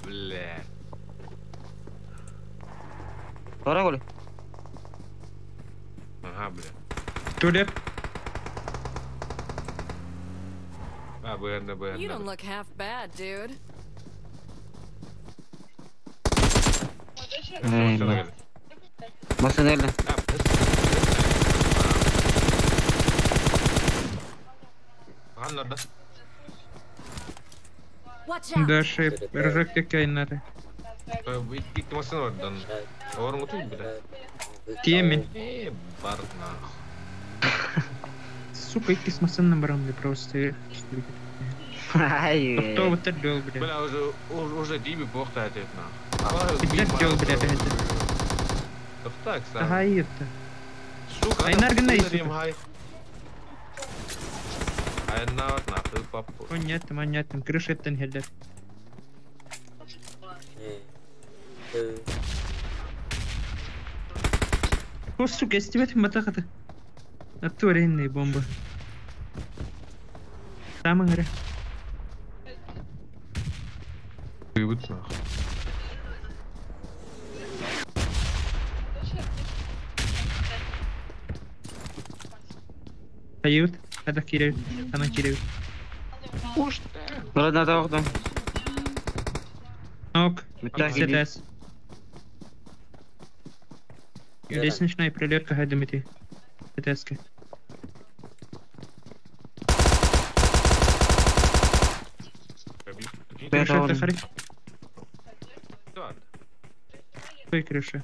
Бля. Тораколь. Ага, бля. Туалет. А, БН, БН. You don't look half bad, dude. Машина. Да, шип. Рожок текай надо. Теме. Сука, икки с машиной баром, просто. Кто вот это делал, бля? Бля, уже Диме плохо ответ, нахуй. Пиздец делал, бля, опять. Так, Ага, это. Сука, Айнар гынай, сука. Айнар, нахуй, папу. Понятно, понятно, крыша это не хелдер. О, сука, я с тебя матахата. Отворенные бомбы. Там игры. Выебут нахуй. Дают. Это Кирилл. Она Кирилл. Ладно, да, Нок. СТС. Лестничная прилетка Гайдамити. СТС-ка. Крыша, это хари. Той крыша.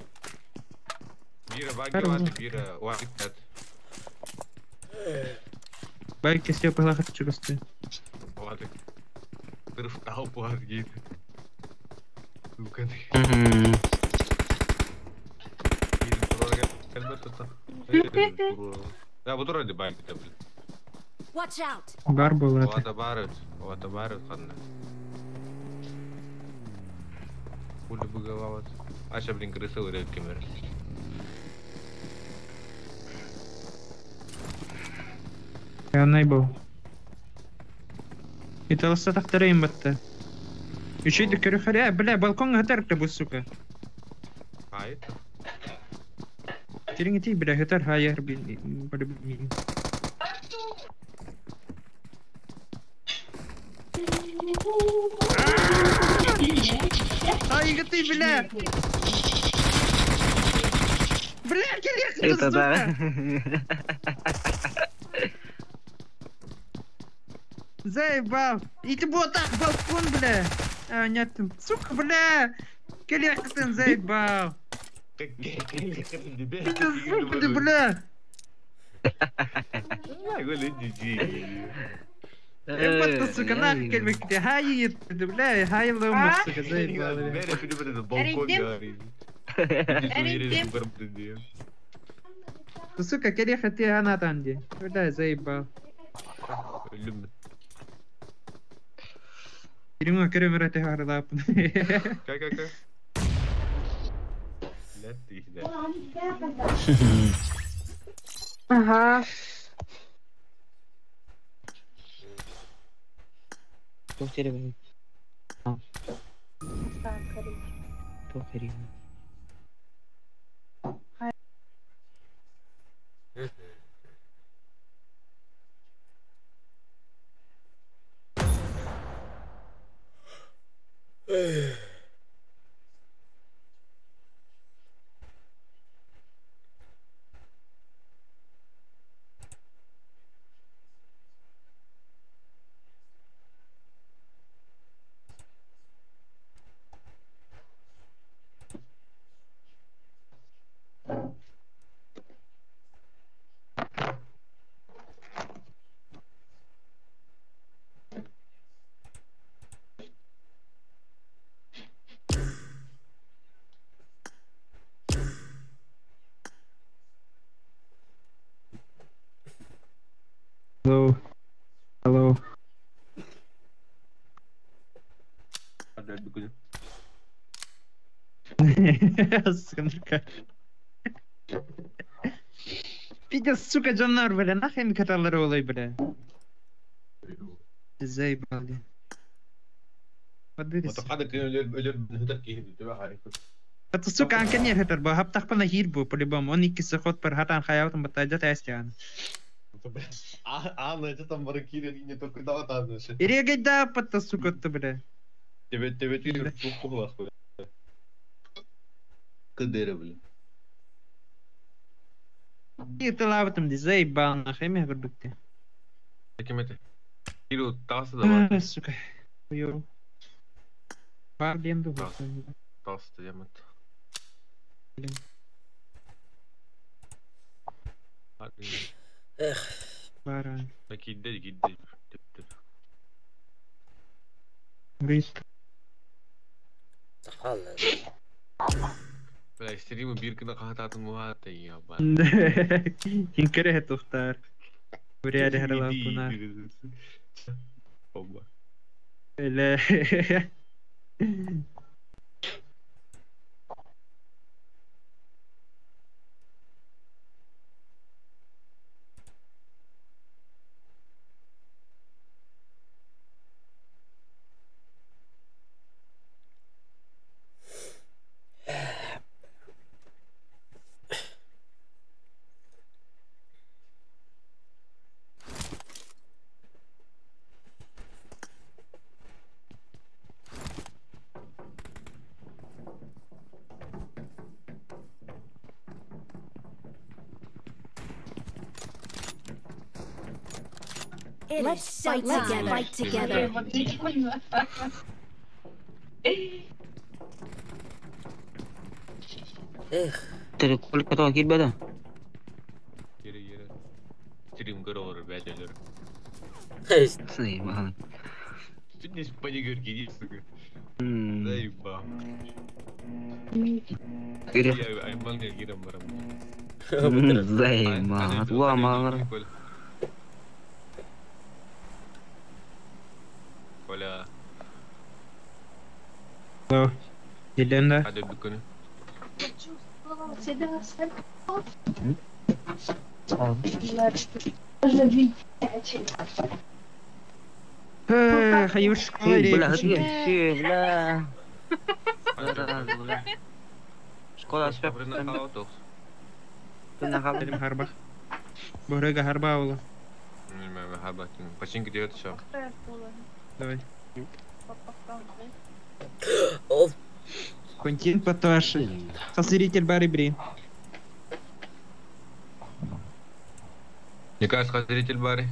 Байки все поглагат чугасты. Тырыф тал puas gitu. Bukan. Да, бу турар ди баар бит. Watch out! Бар буолар. Оата баар, оата баар ханна. Пуля быгавалат. Аша, блин, крыса вырет кемер. Янай был. Италыста тахтарайын батта. Үчүйді көрі харя, бля, балконға хатар бу, сука. А, это? Тереңе тей, бля, хатар хаяр, блин, блин. Ай, ты, бля! Бля, келесің, Это да. сука! Заебал! И ты вот так, балкон, бля! А, нет, сука, бля! Келесің, заебал! Ты, сука, ты, бля! Вот, сука, нахуй келмекте, хай, бля, хай, ломак, сука, заебал, бля. Сука, келехати анатанди. Бля, заебал. Киримо керемерете харлап. Ка, ка, ка. Лет Ага. Туох теребин. Туох теребин. Hello. Hello. Сука. Пиздец, сука, дьоннор, бля, нахрен каталары олай, бля. Заебали. Подырись. Это, сука, анка не хетер, бо хаптах пана хир бу, по-любому. Он икки сохот пар хатан хаявтан батайджат әстян. А, это там баракири не только да, там же. Ирегай да, пата, сука, ты, бля. Тебе, тебе, тебе, бля. Кадыра, бля. И ты лаватым, заебал, нахрен я горбыкты. Таким это. Кирилл, тасы давай. Сука. Хуёво. Бар ленду. Тасы, ямат. Блин. Эх. Бара. Кидде, кидде. Рит. Сахал. Бля, стрим биркина кахататын муата я ба. Кинкере тухтар. Вряд ли Оба. Бля. Let's fight together. Fight together. Эх. Сколько того кирбеда? Кире, кире. Стрим көрөр бәжелер. Заебал. Здесь панигерки, сука. Заебал. Заебал. Ламар. Коля. Елена. Хаюш, бля, бля. Школа Харба. Бурыга харба ула. Харба. Починки делают еще. Давай. Контент поташи. Созритель Барри Бри. Мне кажется, зритель Барри.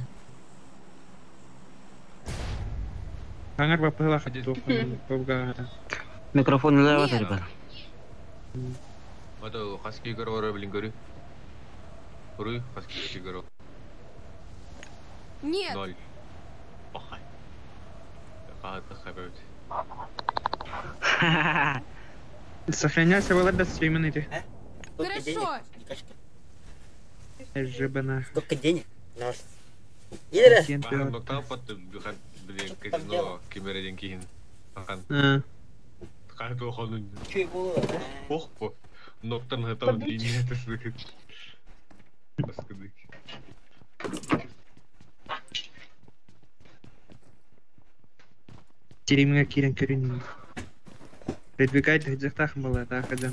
Аңар бапыла хату. Микрофон не ребят. Это хаски горора, блин, горю. Горю, хаски горор. Нет. Ноль. Пахай. Сохраняйся, Волода, стримы. Хорошо. Жабана. Сколько денег? Казино кемереден кейін. Теремге кирен көрін. Передвигать где-то было, да, когда.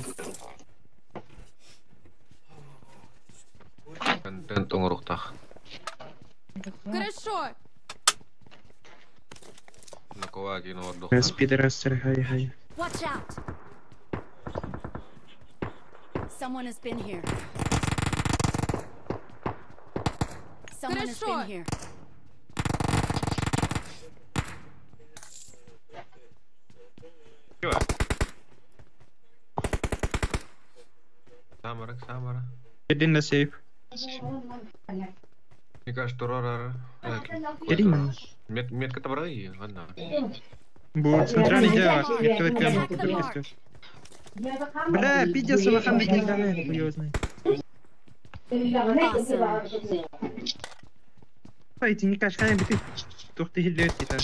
Контент оңыруқтақ. Хорошо. Спидерастер, хай хай. Watch out. Someone has been here. Someone has been here. Самара, Самара. Иди на сейф. Мне кажется, что Метка табрай, ладно. Бу центральный дело, метка. Бля, пиздец, улахан дигән хуёзный. Ай, не кашкай, бит. Тухты хиллет тита.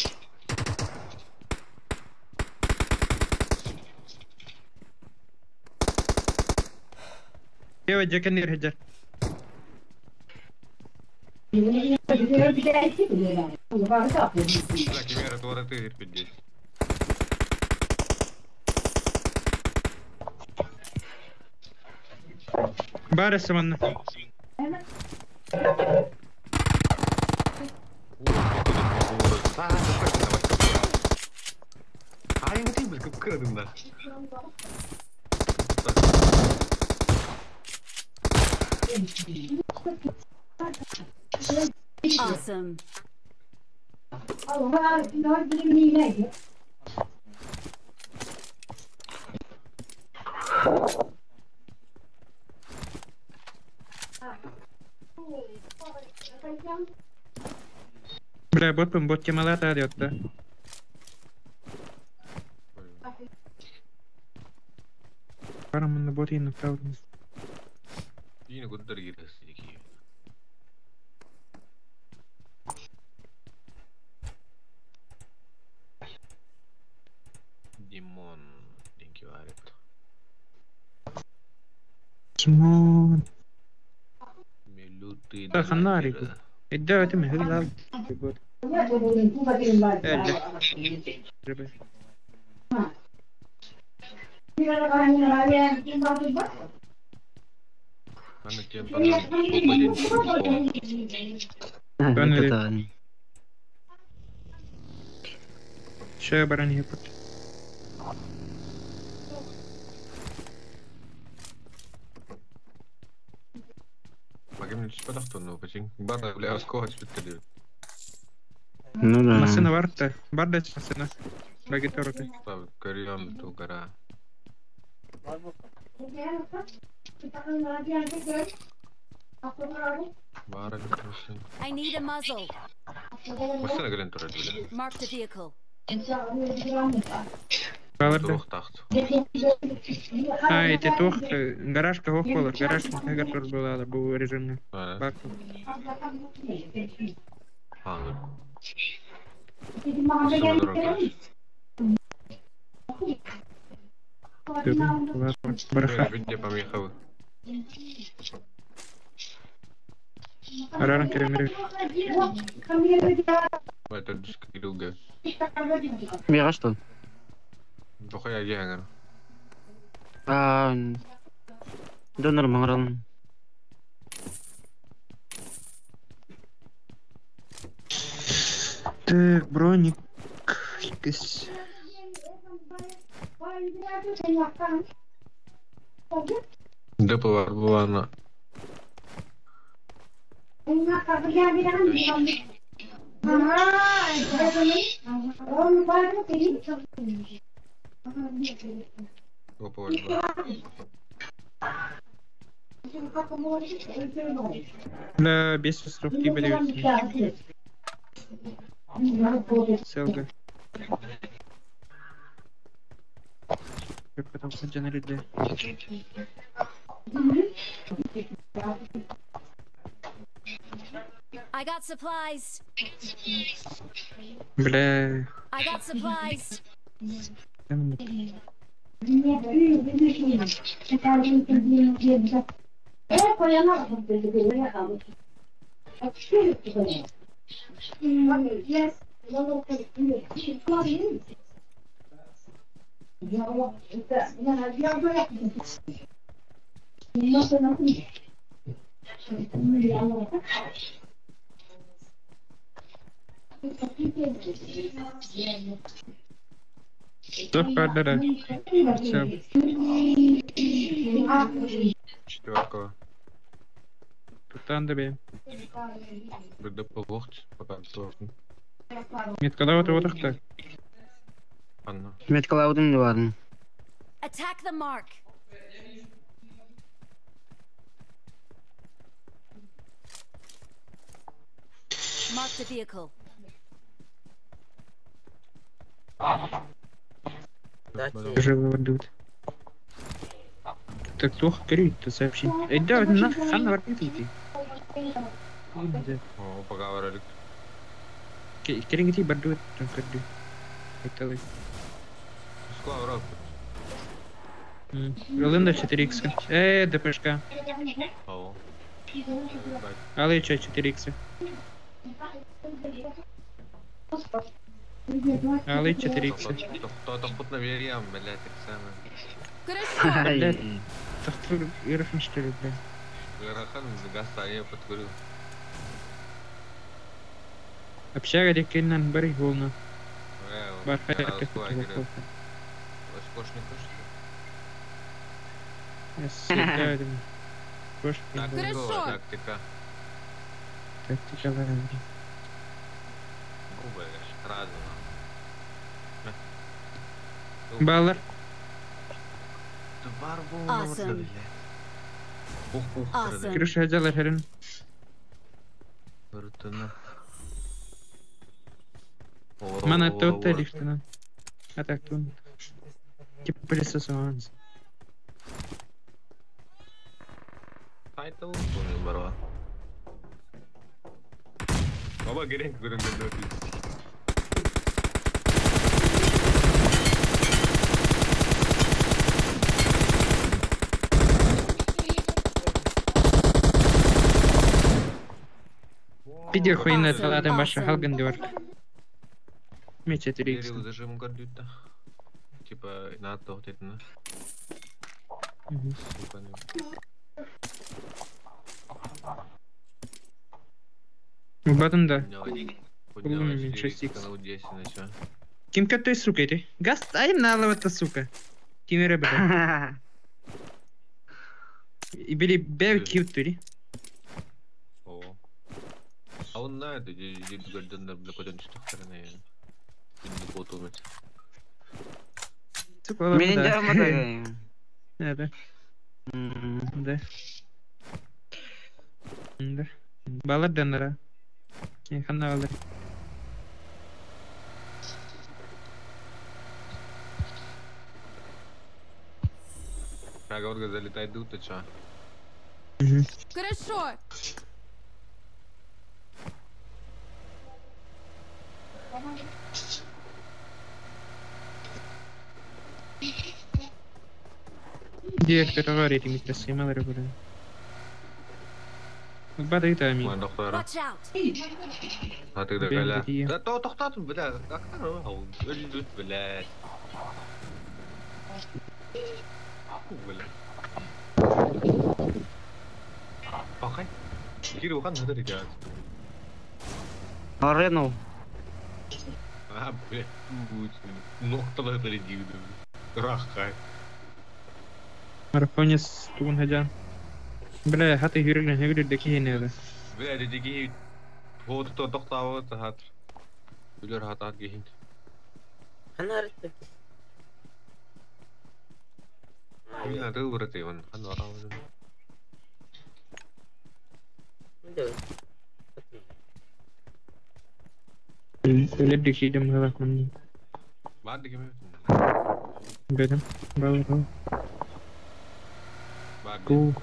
Ева, жакан ирхаджар. Бля, Кемера, твора ты пиздец. Барысы манна. Ай, вот ты, блин, как крадын, да. Awesome. Бля, бот бот кемалата алıyor да. Барамын бот yine kaldım. Yine гуддар giresi iki. Димон, thank you, Арит. Димон. Милютый. Да, ханарик. Иди, ты мне бот. Че, барани, Ну да. Машина варта. Бардачка машина. Багиторы. Корион тугара. I need a muzzle. Машина глянь тура, бля. Mark the vehicle. Баларда. А, это тух, гаражка хох болар, гараж гар была бу режимне. Бак. А, Барха. Где помехал? Араран керемери. Это дискрилга. Бега что? Дохая дегер. А, донор маңран. Так, броник. Кис. Депо была на. Бля, без срок тебе Селга. Как потом на людей. I got supplies. Бля. I got supplies. Стоп, кадра. Все. Четвертого. Тутан добей. Депо лохт, пока сложно. Меткала вот вот так. Анна. Меткала вот ладно. Attack the mark. Mark the vehicle. Живо идут. Так плохо горит-то сообщение. Эй, да, нахуй, хан варпит иди. О, пока варалик. Керенгити бардует там карды. Это Склав Ролында 4х. ДПшка. Ау. Але чё 4х? Але 4х. То хоть на верьям, блядь, так самое. Хорошо. Блядь, тохтур ирфин что ли, блядь. Гарахан гаса я подкурил. Общага декеннен бари волна. Бархая Хорошо. Тактика. Тактика ладно. Губы, сразу. Баллар. Awesome. Awesome. Крыша одела херин. Мана тот лифтена. А так тут. Типа пылесос. Тайтл барва. Баба герек көрөнгөндө. Пиде хуйна таладан баша халган дивар. Мече 4х. Зажим гордюта. Типа на то где-то. Сука. Батон да. Ким Ким той сука ты? Газ, ай налова-то сука. Кимере бля. И били бев киутури. А он знает, иди гордон для потом стороны. Сука, ладно. Да. Да. Да. Да. Балар данара. Ханна балар. Шага залетай тут, ты чё? Хорошо. Директор говорит, им красиво, бля. Бады ами. Watch out. А ты да, Да то тохтат, бля, как там, блядь. Бля. Пахай. Кирилл хан надо ребят. Арену. А, блядь, нохтала это редивда. Рахай. Марафонец тугун хажан. Бля, хаты хүрүлэн хүрүл дeki хинэ. Бля, дики вот то тохтаават хат. Үлэр хатаат гихин. Ханар. Мина ты выраты он хан варау. Үлэр дeki дем хавак ман. Баар дики ме. Бэдэм. Баа. Баар. Ку.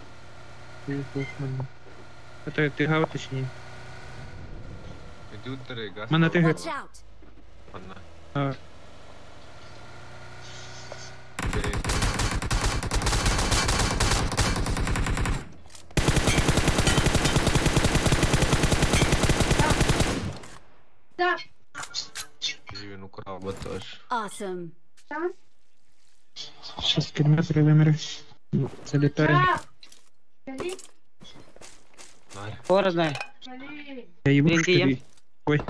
Ку ман. Это ты хават точнее. Мана ты Watch out. А. Да. Awesome. Сейчас километры вымеры. Залетаем. Родной. Я ебу, что ли? Ой.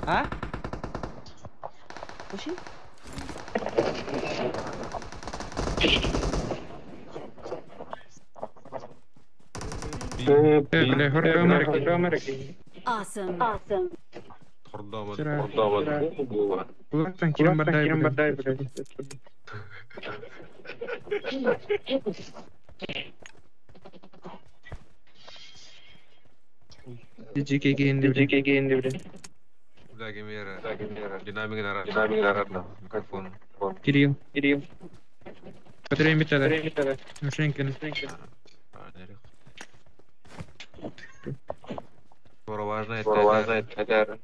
А? Слушай. Бля, горка Америки. Awesome. Awesome. Кулактан кирен бардай, блядь. DJK гейнди, блядь. Владимир, динамик нарад, микрофон. Кирилл, Кирилл. Который металла. Машинка, Важно это.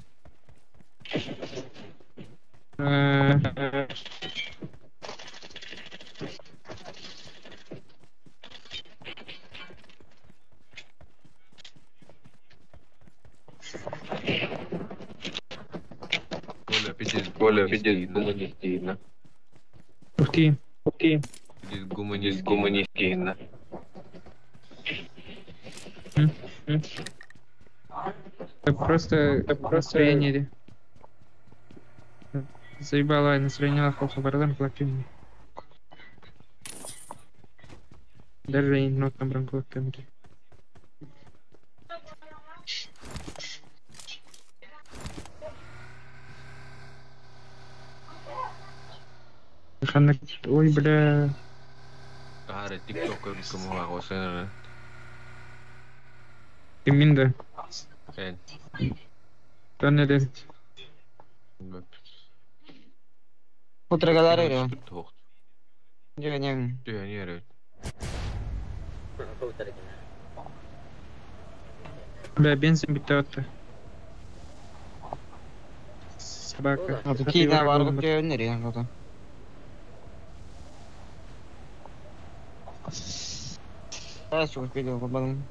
Коля, пиздец, гуманистично. Ух ты, ух ты. Пиздец, гуманистично. Это просто настроение. Заебало настроение лохоха, бардан плакин. Даже и нот там бранко камеры. Ой, бля. Тахары тикток кому агосен. Киминде? Эн. Тоннеле. Утрагалары. Дьэ, Дьэ, Бля, бензин битте. Собака. Киина бар көтөөнөр я кото. Хорошо, успели, балым.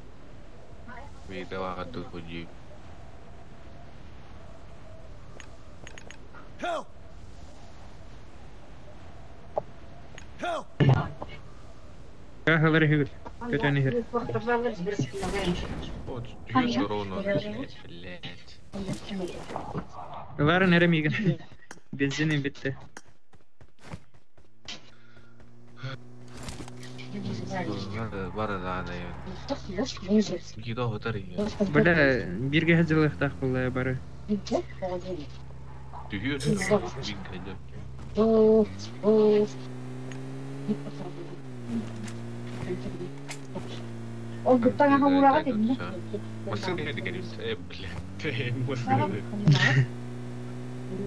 Видела, тут худи. Help! Help! Кахалар хигр. Көтөөнөр хигр. Вот, ровно, блядь. Лара нерем иген. Бензин битте. Бара да. Бля, бирге хазылыктах булла бары.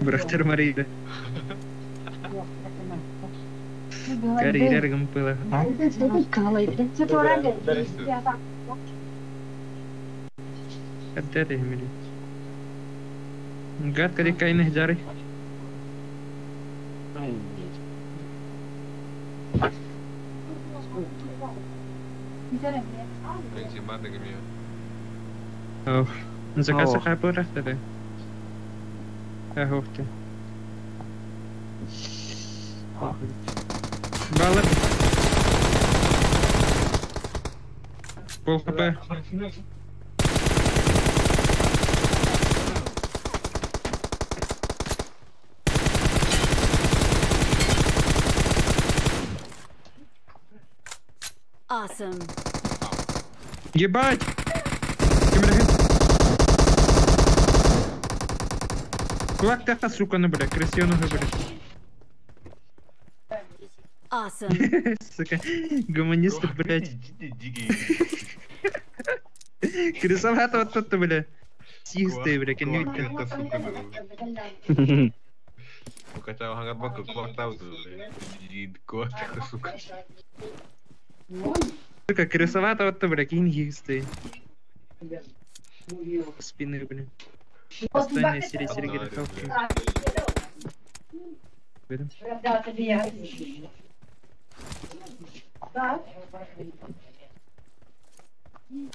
Бырахтар Марийда. Карьер гымпыла. Каддere hemili. Гад кади кайны жари. Oh, заказ хапура тогда. Ах ты. Баллы. Пол хп. Awesome. Ебать! Кулак таха, сука, ну бля, красиво нога, бля. Awesome. Сука, гуманист, блядь. Красовато вот тут, бля. Чистые, бля, конвейер. Kacau hangat banget kuak tahu tuh. Kuak сука. Сука, красовато вот то, бля, кингистые. Спины, бля. Постоянная серия серия.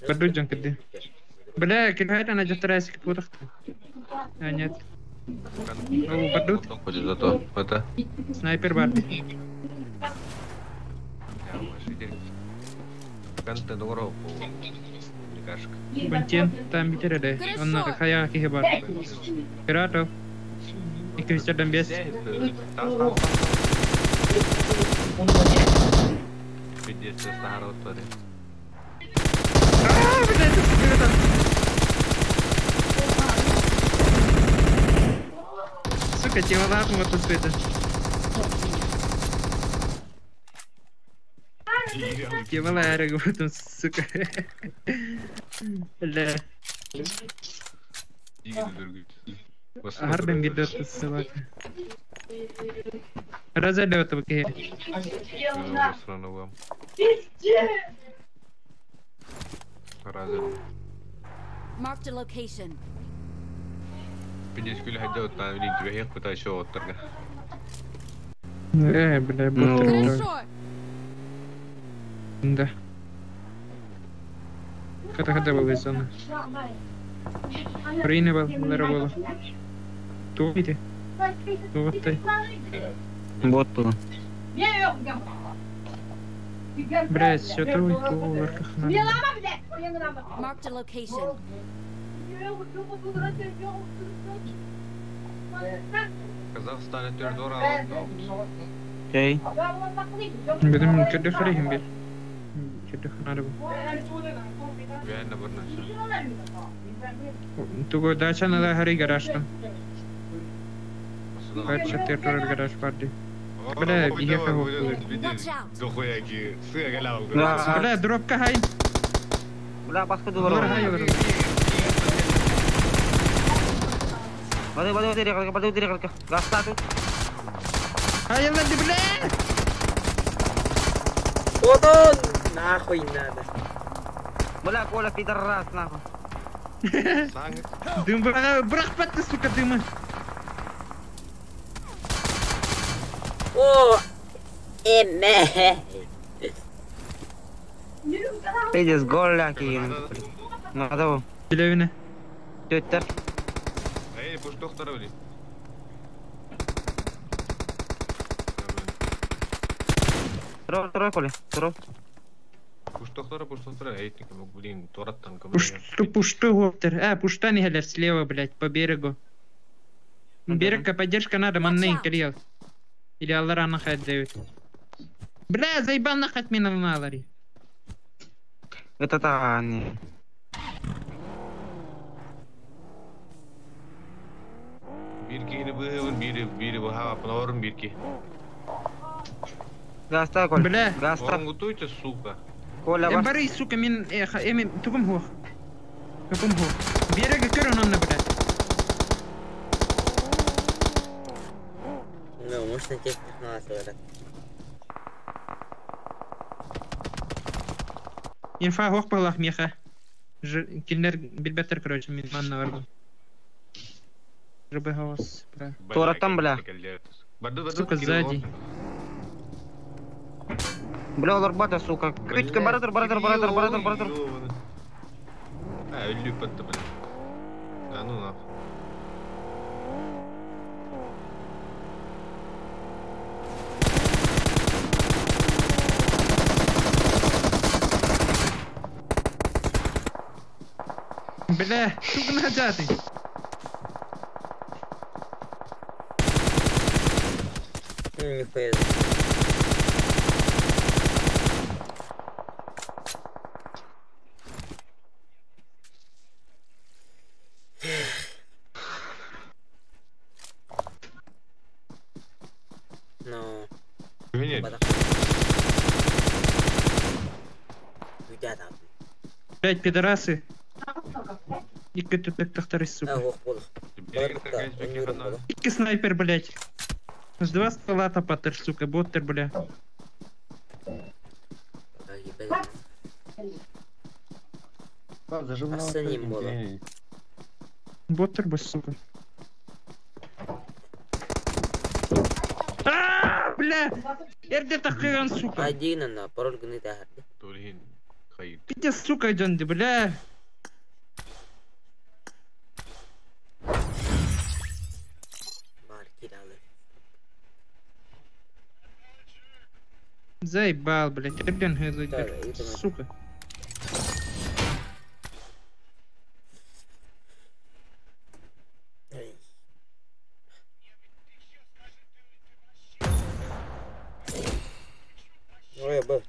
Подуджан кади. Бля, кильхайт она жаттарайся кпутахта. А, нет. О, подут. Снайпер бар. Бантен там битереде. Онна хая кихе бар. Пиратов. Икки бес. А, блядь, это сука, тело нахуй мотоцикла. Кемала потом, сука. Бля. Харден ведет, собака. Разолет окей. Marked a location. Бля, Хорошо. Да. Когда была зона? Руины был, было. Тупите. Вот ты. Вот было. Блять, все то. Marked a location. Казахстан төрдор. Окей. بدهم كده خليهم بير. كده خناربو. Туго дача на хари гараж там. Дача территория гараж парди. Бля, ехал. Бля, дропка хай. Бля, баска дура. Бады, бады, бады, бады, бады, бады, газ тут. Ай, ладно, бля. Вот он! Нахуй надо. Бля, Коля, пидорас, нахуй. Дым, брах, ты, сука, дыма. О, эме. Пиздец, голяки. Надо. Белевина. Тетя. Эй, пусть доктор были. Трой, Коля, трой. Пуштохтора, эй, блин, тораттан. Пушту, гоптер. А, пушта не гелер слева, блядь, по берегу. Берега поддержка надо, манны, Кирилл. Или Аллара нахать дают. Бля, заебал нахать меня на Алларе. Это та не. Бирки не был, бири, бири, баха, панорм бирки. Гаста, Коля. Бля. Гаста. Гутуйте, сука. Коля, бар. Бары, сука, мин, эми, тугум хух. Тугум хух. Берега көрін онна, блядь. Ну, может, на тех 15, брат. Инфа хуох балах меха. Кинилэр билбэттэр, короче, мин манна барбын. Рыбы хаос, бля. Туораттан, бля. Барду, барду, Сука, сзади. Бля, олорбата, сука. Күткө бара тур, бара тур, бара тур, бара тур, бара тур. А, өлүү патта, бля. А, ну нахуй. Бля, сука, нажатый. Нихуя. Но. Нет. Блять, пидорасы. Икки түпек сука. Икки снайпер, блять. С два ствола топатыр, сука, боттер, бля. Боттер, бо, сука. А, бля! Эрде такыган, сука. Один на пароль гны тахарды. Пиздец, сука, идён, бля. Заебал, блядь, Эрден сука. Ой, б.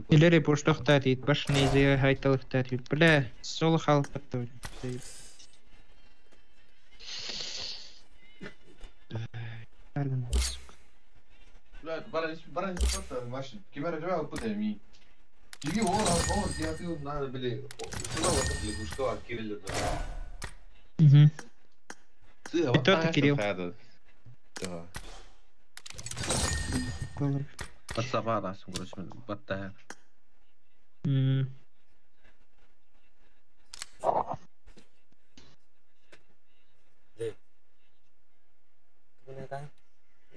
Илери поштохтарит, башни зе хайталыхтарит. Бля, соло халпаттор. Бля, баран спорта машин. Кемера жава путами. Иги ора, ор, я ты надо были. Сюда вот лягушка Кирилл. Угу. И то ты, Кирилл. Да. Подсовала, короче, батая.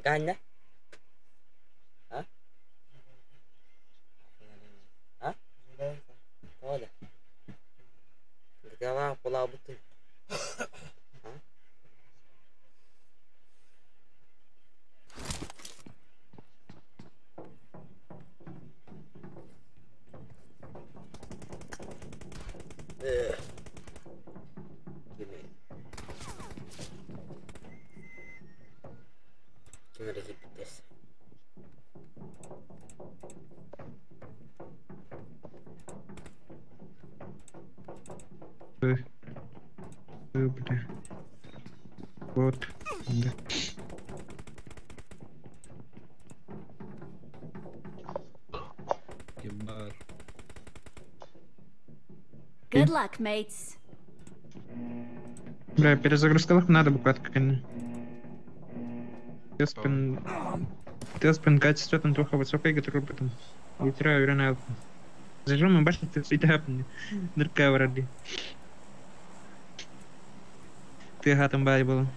Ganya? Ha? Ha? Оля. Голова была будто. Бля. Вот. Да. Good luck, mates. Бля, перезагрузка надо буквально конечно. Теспен качество там трохи высокое, который потом. Ультра уверенно. Зажим башни ты всегда дырка вроде. Ты гатом бай было.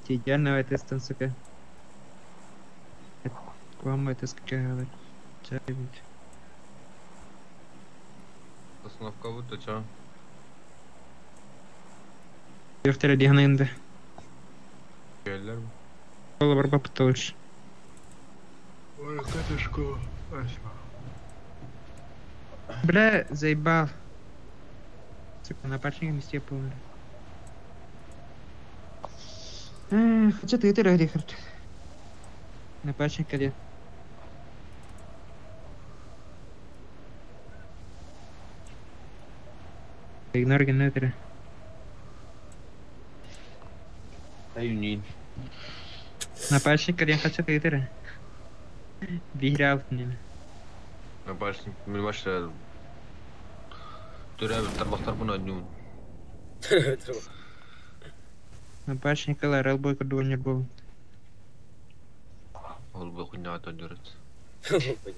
Идеального теста, сука. Кому это сколько говорит? Остановка вот то чё? Дефтер дигненде. Келлер. Кола барба потолще. Ой, какая школа. Спасибо. Бля, заебал. Сука, на паршивом месте помню. Хотя ты это Рихард. На пачник где? Игнор генератора. Аюнин. На пачник где хочу ты это. Биграл не. На пачник, мы ваша. Түрәбі тарбақтар бұны однюн. Бач Николай, рэлбой курдугунньар буолун. Ол бу хуйня тоннерет. Понятно.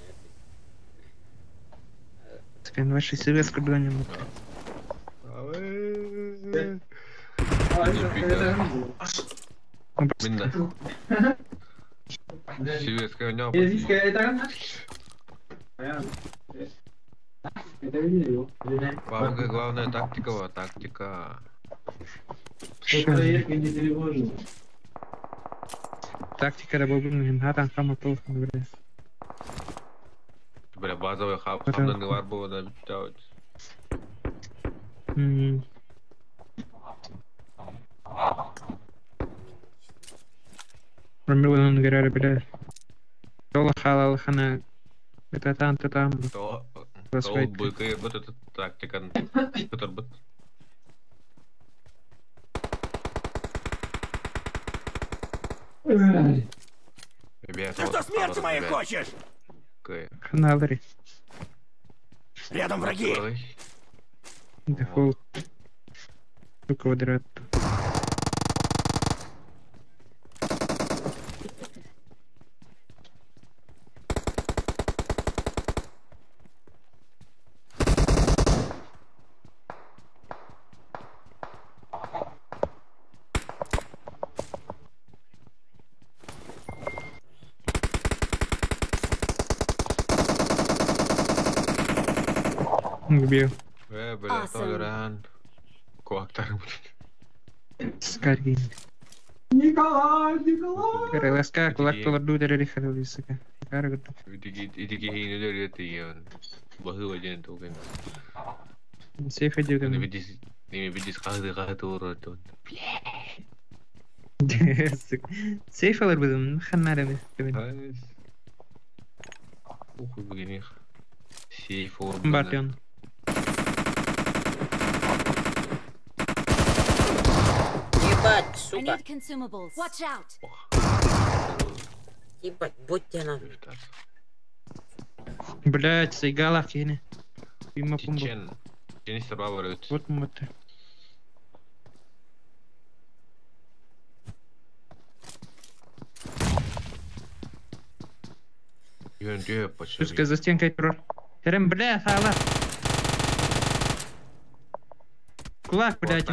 Скан ваши себе курдугунньар Минна. Сибирская у Главное, главная тактика, вот, тактика. Тактика да буолбун хатан хама толкун бля. Бля, базовый хаб, хабдан бар было да битаут. Ромилан гэрэр бля. Тола халал хана это там. То, то быка, вот эта тактика. Который Ты что, смерти моей хочешь? Каналри. Рядом враги. Дефолт. Квадрат. Убил. Бля, Толеран. Куактар, Скорее. Николай, Николай! РЛСК, кулак толорду дерери халилисыка. Иди гейн Бахыва ден токен. Сейф один. Не видишь, как ты урод. Сейф алар будем, ханнарами. Ухуй бугиних. Сейф урод. Бартион. Ебать, сука. Watch out. Ебать, будь тебя на. Блять, сайгала кини. Има пумба. Чен. Чен сабаварют. Вот маты. Пускай за стенкой про. Терем, бля, сала. Кулак, блядь.